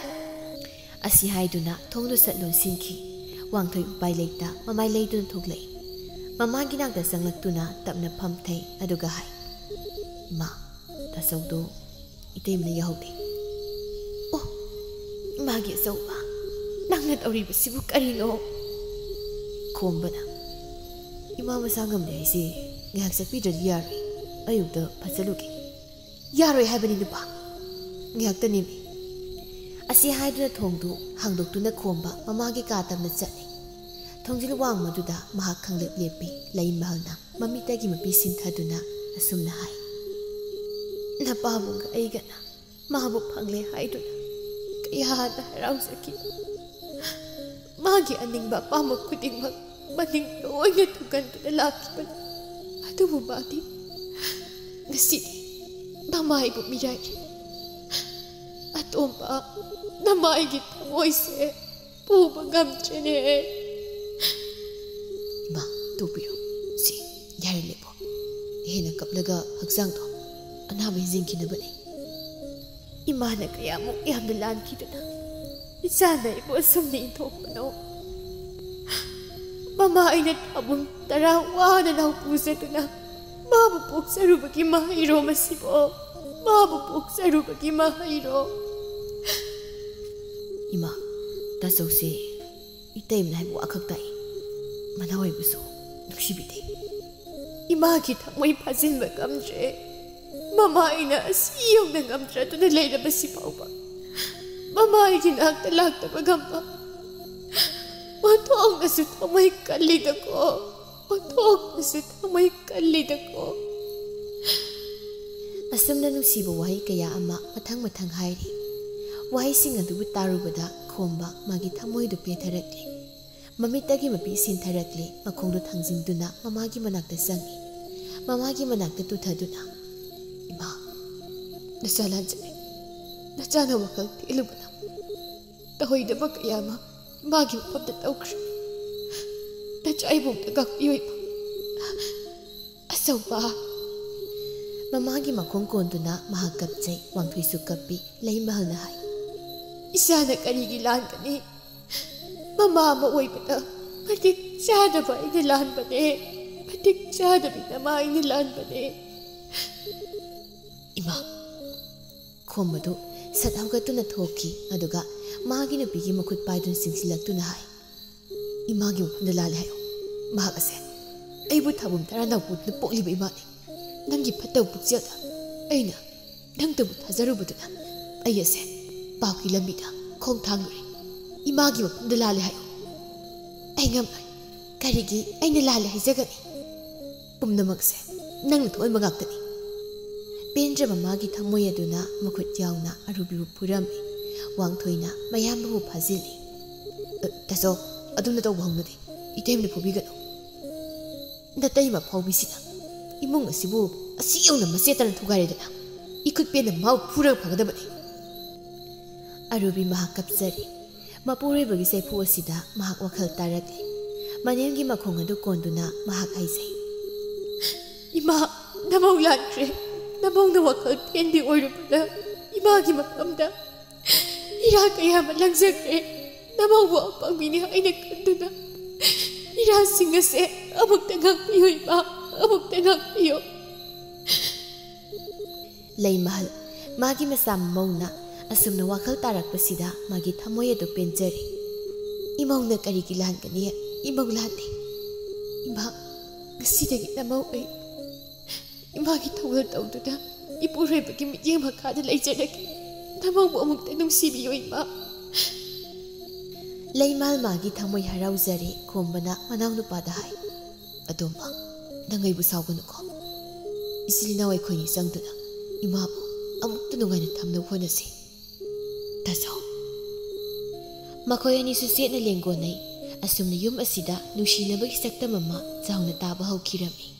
ꯑꯁꯤ ꯍꯥꯏꯗꯨꯅ ꯊꯣꯡꯗꯨ ꯁꯠ ꯂꯣꯟꯁꯤꯟꯈꯤ꯫ ꯋꯥꯡꯊꯣꯏ ꯎꯄꯥꯏ ꯂꯩꯇ ꯃꯃꯥꯏ ꯂꯩꯗꯨꯅ ꯊꯣꯛꯂꯛꯏ꯫ ꯃꯃꯥꯒꯤ ꯅꯥꯛꯇ ꯆꯪꯂꯛꯇꯨꯅ ꯇꯞꯅ ꯐꯝꯊꯩ ꯑꯗꯨꯒ ꯍꯥꯏ, "ꯏꯃꯥ, ꯇꯥꯆꯧꯗꯣ ꯏꯇꯩꯃꯅ ꯌꯥꯍꯧꯗꯦ꯫" "ꯑꯣ, ꯏꯃꯥꯒꯤ ꯑꯆꯧꯕ, ꯅꯪꯅ ꯇꯧꯔꯤꯕꯁꯤꯕꯨ ꯀꯔꯤꯅꯣ?" ꯈꯣꯝꯕꯅ, "ꯏꯃꯥ ꯃꯁꯥ ꯉꯝꯗꯦ ꯍꯥꯏꯁꯦ ꯉꯥꯏꯍꯥꯛ ꯆꯠꯄꯤꯗ꯭ꯔꯗꯤ ꯌꯥꯔꯣꯏ꯫ ꯑꯌꯨꯛꯇ ꯐꯠ ꯆꯠꯂꯨꯒꯦ꯫" "ꯌꯥꯔꯣꯏ ꯍꯥꯏꯕꯅꯤ ꯅꯨꯄꯥ, ꯉꯥꯏꯍꯥꯛꯇꯅꯦꯃꯤ꯫" ꯑꯁꯤ ꯍꯥꯏꯗꯨꯅ ꯊꯣꯡꯗꯨ ꯍꯥꯡꯗꯣꯛꯇꯨꯅ ꯈꯣꯝꯕ ꯃꯃꯥꯒꯤ ꯀꯥ ꯇꯝꯅ ꯆꯠꯂꯤ꯫ ꯊꯣꯡꯖꯤꯜ ꯋꯥꯡꯃꯗꯨꯗ ꯃꯍꯥꯛ ꯈꯪꯂꯦꯞ ꯂꯦꯞꯄꯤ꯫ ꯂꯩꯃꯍꯜꯅ ꯃꯃꯤꯠꯇꯒꯤ ꯃꯄꯤ ꯁꯤꯟꯊꯗꯨꯅ ꯑꯁꯨꯝꯅ ꯍꯥꯏ, "ꯅꯄꯥꯕꯨꯡꯒ ꯑꯩꯒꯅ ꯃꯥꯕꯨ ꯐꯪꯂꯦ ꯍꯥꯏꯗꯨꯅ ꯀꯌꯥꯗ ꯍꯔꯥꯎꯖꯈꯤ꯫ ꯃꯥꯒꯤ ꯑꯅꯤꯡꯕ ꯑꯄꯥꯝꯕ ꯈꯨꯗꯤꯡꯃꯛ ꯃꯅꯤꯡ ꯂꯣꯏꯅ ꯊꯨꯡꯒꯟꯗꯨꯅ ꯂꯥꯛꯈꯤꯕꯅꯤ꯫ ꯑꯗꯨꯕꯨ ꯃꯥꯗꯤ ꯉꯁꯤꯗꯤ ꯃꯃꯥꯏꯕꯨ ꯃꯤꯔꯥꯏꯔꯤ꯫ ꯑꯇꯣꯝꯕ, ꯅꯃꯥꯏꯒꯤ ꯊꯃꯣꯏꯁꯦ ꯄꯨꯕ ꯉꯝꯗ꯭ꯔꯦꯅꯦ꯫ ꯏꯃꯥ, ꯇꯣꯛꯄꯤꯔꯣ꯫ ꯁꯤ, ꯌꯥꯔꯦ, ꯂꯦꯞꯄꯣ꯫ ꯍꯦꯟꯅ ꯀꯞꯂꯒ ꯍꯛꯆꯥꯡꯗꯣ ꯑꯅꯥꯕ ꯍꯦꯟꯖꯤꯟꯈꯤꯅꯕꯅꯤ꯫ ꯏꯃꯥꯅ ꯀꯌꯥꯃꯨꯛ ꯌꯥꯝꯅ ꯂꯥꯟꯈꯤꯗꯨꯅ ꯏꯆꯥꯅ ꯑꯩꯕꯨ ꯑꯁꯨꯝꯅ ꯏꯟꯊꯣꯛꯄꯅꯣ? ꯃꯃꯥ ꯑꯩꯅ ꯊꯥꯕꯨꯡ ꯇꯔꯥ ꯋꯥꯅ ꯅꯥꯎꯄꯨꯖꯗꯨꯅ ꯃꯥꯕꯨ ꯄꯣꯛꯆꯔꯨꯕꯒꯤ ꯃꯍꯩꯔꯣ ꯃꯁꯤꯕꯣ? ꯃꯥꯕꯨ ꯄꯣꯛꯆꯔꯨꯕꯒꯤ ꯃꯍꯩꯔꯣ? ꯏꯃꯥ, ꯇꯥꯆꯧꯁꯦ ꯏꯇꯩꯃꯅ ꯍꯥꯏꯕ ꯋꯥꯈꯛ ꯇꯥꯏ꯫ ꯃꯅꯥꯎ ꯑꯣꯏꯕꯁꯨ ꯅꯨꯡꯁꯤꯕꯤꯗꯦ꯫ ꯏꯃꯥꯒꯤ ꯊꯃꯣꯏ ꯐꯥꯖꯤꯟꯕ ꯉꯝꯗ꯭ꯔꯦ꯫ ꯃꯃꯥ ꯑꯩꯅ ꯑꯁꯤ ꯌꯧꯅ ꯉꯝꯗ꯭ꯔꯗꯨꯅ ꯂꯩꯔꯕꯁꯤ ꯐꯥꯎꯕ ꯃꯃꯥ ꯑꯩꯒꯤ ꯅꯥꯛꯇ ꯂꯥꯛꯇꯕ ꯉꯝꯕ꯫ ꯑꯣꯟꯊꯣꯛꯅꯁꯨ ꯊꯃꯣꯏ ꯀꯜꯂꯤꯗꯀꯣ꯫ ꯑꯣꯟꯊꯣꯛꯅꯁꯨ ꯊꯃꯣꯏ ꯀꯜꯂꯤꯗꯀꯣ꯫ ꯑꯁꯨꯝꯅ ꯅꯨꯡꯁꯤꯕ ꯋꯥꯍꯩ ꯀꯌꯥ ꯑꯃ ꯃꯊꯪ ꯃꯊꯪ ꯍꯥꯏꯔꯤ꯫ ꯋꯥꯍꯩꯁꯤꯡ ꯑꯗꯨꯕꯨ ꯇꯥꯔꯨꯕꯗ ꯈꯣꯝꯕ ꯃꯥꯒꯤ ꯊꯃꯣꯏꯗꯨ ꯄꯦꯊꯔꯛꯂꯦ꯫ ꯃꯃꯤꯠꯇꯒꯤ ꯃꯄꯤ ꯁꯤꯟꯊꯔꯛꯂꯦ꯫ ꯃꯈꯣꯡꯗꯨ ꯊꯥꯡꯖꯤꯟꯗꯨꯅ ꯃꯃꯥꯒꯤ ꯃꯅꯥꯛꯇ ꯆꯪꯉꯤ꯫ ꯃꯃꯥꯒꯤ ꯃꯅꯥꯛꯇ ꯇꯨꯊꯗꯨꯅ, "ꯏꯃꯥ, ꯅꯆꯥ ꯂꯥꯟꯖꯔꯦ꯫ ꯅꯆꯥꯅ ꯋꯥꯈꯜ ꯊꯦꯜꯂꯨꯕꯅ ꯇꯧꯍꯩꯗꯕ ꯀꯌꯥ ꯑꯃ ꯏꯃꯥꯒꯤ ꯃꯐꯝꯗ ꯇꯧꯈ꯭ꯔꯦ꯫ ꯅꯆꯥ ꯏꯕꯨꯡꯗ ꯉꯥꯛꯄꯤꯌꯨ ꯏꯃꯥ꯫ ꯑꯆꯧꯕ꯫" ꯃꯃꯥꯒꯤ ꯃꯈꯣꯡ ꯀꯣꯟꯗꯨꯅ ꯃꯍꯥꯛ ꯀꯞꯆꯩ꯫ ꯋꯥꯡꯊꯣꯏꯁꯨ ꯀꯞꯄꯤ꯫ ꯂꯩꯃꯍꯜꯅ ꯍꯥꯏ, "ꯏꯆꯥꯅ ꯀꯔꯤꯒꯤ ꯂꯥꯟꯒꯅꯤ? ꯃꯃꯥ ꯑꯃ ꯑꯣꯏꯕꯗ ꯃꯇꯤꯛ ꯆꯥꯗꯕ ꯑꯩꯅ ꯂꯥꯟꯕꯅꯦ꯫ ꯃꯇꯤꯛ ꯆꯥꯗꯕꯤ ꯅꯃꯥ ꯑꯩꯅ ꯂꯥꯟꯕꯅꯦ꯫" ꯏꯃꯥ, ꯈꯣꯝꯕꯗꯨ ꯁꯠ ꯍꯧꯒꯠꯇꯨꯅ ꯊꯣꯛꯈꯤ꯫ ꯑꯗꯨꯒ ꯃꯥꯒꯤ ꯅꯨꯄꯤꯒꯤ ꯃꯈꯨꯠ ꯄꯥꯏꯗꯨꯅ ꯆꯤꯡꯁꯤꯜꯂꯛꯇꯨꯅ ꯍꯥꯏ, "ꯏꯃꯥꯒꯤ ꯃꯐꯝꯗ ꯂꯥꯜꯂꯦ ꯍꯥꯏꯌꯨ꯫ ꯃꯍꯥꯛ ꯑꯁꯦ ꯑꯩꯕꯨ ꯊꯥꯕꯨꯡ ꯇꯔꯥ ꯅꯥꯎꯄꯨꯗꯨꯅ ꯄꯣꯛꯂꯤꯕ ꯏꯃꯥꯅꯤ꯫ ꯅꯪꯒꯤ ꯐꯠꯇꯕ ꯄꯨꯛꯆꯦꯜꯗ ꯑꯩꯅ ꯅꯪꯇꯕꯨ ꯊꯥꯖꯔꯨꯕꯗꯨꯅ ꯑꯩ ꯑꯁꯦ ꯄꯥꯞꯀꯤ ꯂꯝꯕꯤꯗ ꯈꯣꯡ ꯊꯥꯡꯂꯨꯔꯦ꯫ ꯏꯃꯥꯒꯤ ꯃꯐꯝꯗ ꯂꯥꯜꯂꯦ ꯍꯥꯏꯌꯨ꯫ ꯑꯩ ꯉꯝꯂꯣꯏ꯫ ꯀꯔꯤꯒꯤ ꯑꯩꯅ ꯂꯥꯜꯂꯦ ꯍꯥꯏꯖꯒꯅꯤ? ꯄꯨꯝꯅꯃꯛꯁꯦ ꯅꯪꯅ ꯊꯣꯛꯍꯟꯕ ꯉꯥꯛꯇꯅꯤ꯫" ꯄꯦꯟꯗ꯭ꯔꯕ ꯃꯥꯒꯤ ꯊꯃꯣꯏ ꯑꯗꯨꯅ ꯃꯈꯨꯠ ꯌꯥꯎꯅ ꯑꯔꯨꯕꯤꯕꯨ ꯐꯨꯔꯝꯃꯤ꯫ ꯋꯥꯡꯊꯣꯏꯅ ꯃꯌꯥꯝꯕꯕꯨ ꯐꯥꯖꯤꯜꯂꯤ꯫ "ꯑ, ꯇꯥꯆꯧ, ꯑꯗꯨꯝꯅ ꯇꯧꯕ ꯍꯧꯅꯗꯦ꯫ ꯏꯇꯩꯃꯅ ꯐꯨꯕꯤꯒꯅꯨ꯫ ꯅꯇꯩꯃ ꯐꯥꯎꯕꯤꯁꯤꯅ ꯏꯃꯨꯡ ꯑꯁꯤꯕꯨ ꯑꯁꯤ ꯌꯧꯅ ꯃꯆꯦꯠ ꯇꯥꯅ ꯊꯨꯒꯥꯏꯔꯦꯗꯅ꯫ ꯏꯈꯨꯠ ꯄꯦꯟꯅ ꯃꯥꯕꯨ ꯐꯨꯔꯒ ꯐꯒꯗꯕꯅꯤ꯫" ꯑꯔꯨꯕꯤ ꯃꯍꯥꯛ ꯀꯞꯆꯔꯤ꯫ ꯃꯄꯨꯔꯣꯏꯕꯒꯤ ꯆꯩꯐꯨ ꯑꯁꯤꯗ ꯃꯍꯥꯛ ꯋꯥꯈꯜ ꯇꯥꯔꯛꯂꯤ꯫ ꯃꯅꯦꯝꯒꯤ ꯃꯈꯣꯡ ꯑꯗꯨ ꯀꯣꯟꯗꯨꯅ ꯃꯍꯥꯛ ꯍꯥꯏꯖꯩ, "ꯏꯃꯥ, ꯅꯃꯧ ꯂꯥꯟꯈ꯭ꯔꯦ꯫ ꯅꯃꯧꯅ ꯋꯥꯈꯜ ꯄꯦꯟꯕꯤ ꯑꯣꯏꯔꯨꯕꯗ ꯏꯃꯥꯒꯤ ꯃꯐꯝꯗ ꯏꯔꯥ ꯀꯌꯥ ꯑꯃ ꯂꯪꯖꯈ꯭ꯔꯦ꯫ ꯅꯃꯧꯕꯨ ꯑꯄꯪꯕꯤꯅꯤ ꯍꯥꯏꯅ ꯈꯟꯗꯨꯅ ꯏꯔꯥꯁꯤꯡ ꯑꯁꯦ ꯑꯃꯨꯛꯇ ꯉꯥꯛꯄꯤꯌꯨ ꯏꯃꯥ, ꯑꯃꯨꯛꯇ ꯉꯥꯛꯄꯤꯌꯨ꯫" ꯂꯩꯃꯍꯜ, ꯃꯥꯒꯤ ꯃꯆꯥ ꯃꯃꯧꯅ ꯑꯁꯨꯝꯅ ꯋꯥꯈꯜ ꯇꯥꯔꯛꯄꯁꯤꯗ ꯃꯥꯒꯤ ꯊꯃꯣꯏ ꯑꯗꯨ ꯄꯦꯟꯖꯔꯦ꯫ "ꯏꯃꯧꯅ ꯀꯔꯤꯒꯤ ꯂꯥꯟꯒꯅꯤ? ꯏꯃꯧ ꯂꯥꯟꯗꯦ꯫ ꯏꯃꯥ, ꯉꯁꯤꯗꯒꯤ ꯅꯃꯧ ꯑꯩ ꯏꯃꯥꯒꯤ ꯊꯧꯒꯜ ꯇꯧꯗꯨꯅ ꯏꯄꯨꯔꯣꯏꯕꯒꯤ ꯃꯤꯠꯌꯦꯡ ꯃꯈꯥꯗ ꯂꯩꯖꯔꯒꯦ꯫ ꯅꯃꯧꯕꯨ ꯑꯃꯨꯛꯇ ꯅꯨꯡꯁꯤꯕꯤꯌꯨ ꯏꯃꯥ꯫" ꯂꯩꯃꯥꯜ ꯃꯥꯒꯤ ꯊꯃꯣꯏ ꯍꯔꯥꯎꯖꯔꯦ꯫ ꯈꯣꯝꯕꯅ ꯃꯅꯥꯎꯅꯨꯄꯥꯗ ꯍꯥꯏ, "ꯑꯗꯣꯝꯕ, ꯅꯪ ꯑꯩꯕꯨ ꯁꯥꯎꯒꯅꯨꯀꯣ꯫ ꯏꯆꯤꯜ ꯏꯅꯥꯎ ꯑꯩꯈꯣꯏꯅꯤ ꯆꯪꯗꯨꯅ ꯏꯃꯥꯕꯨ ꯑꯃꯨꯛꯇ ꯅꯨꯡꯉꯥꯏꯅ ꯊꯝꯅꯕ ꯍꯣꯠꯅꯁꯤ꯫ ꯇꯥꯆꯧ꯫" ꯃꯈꯣꯏ ꯑꯅꯤꯁꯨ ꯆꯦꯠꯅ ꯂꯦꯡꯒꯣꯟꯅꯩ꯫ ꯑꯁꯨꯝꯅ ꯌꯨꯝ ꯑꯁꯤꯗ ꯅꯨꯡꯁꯤꯅꯕꯒꯤ ꯁꯛꯇꯝ ꯑꯃ ꯆꯥꯎꯅ ꯇꯥꯕ ꯍꯧꯈꯤꯔꯝꯃꯤ꯫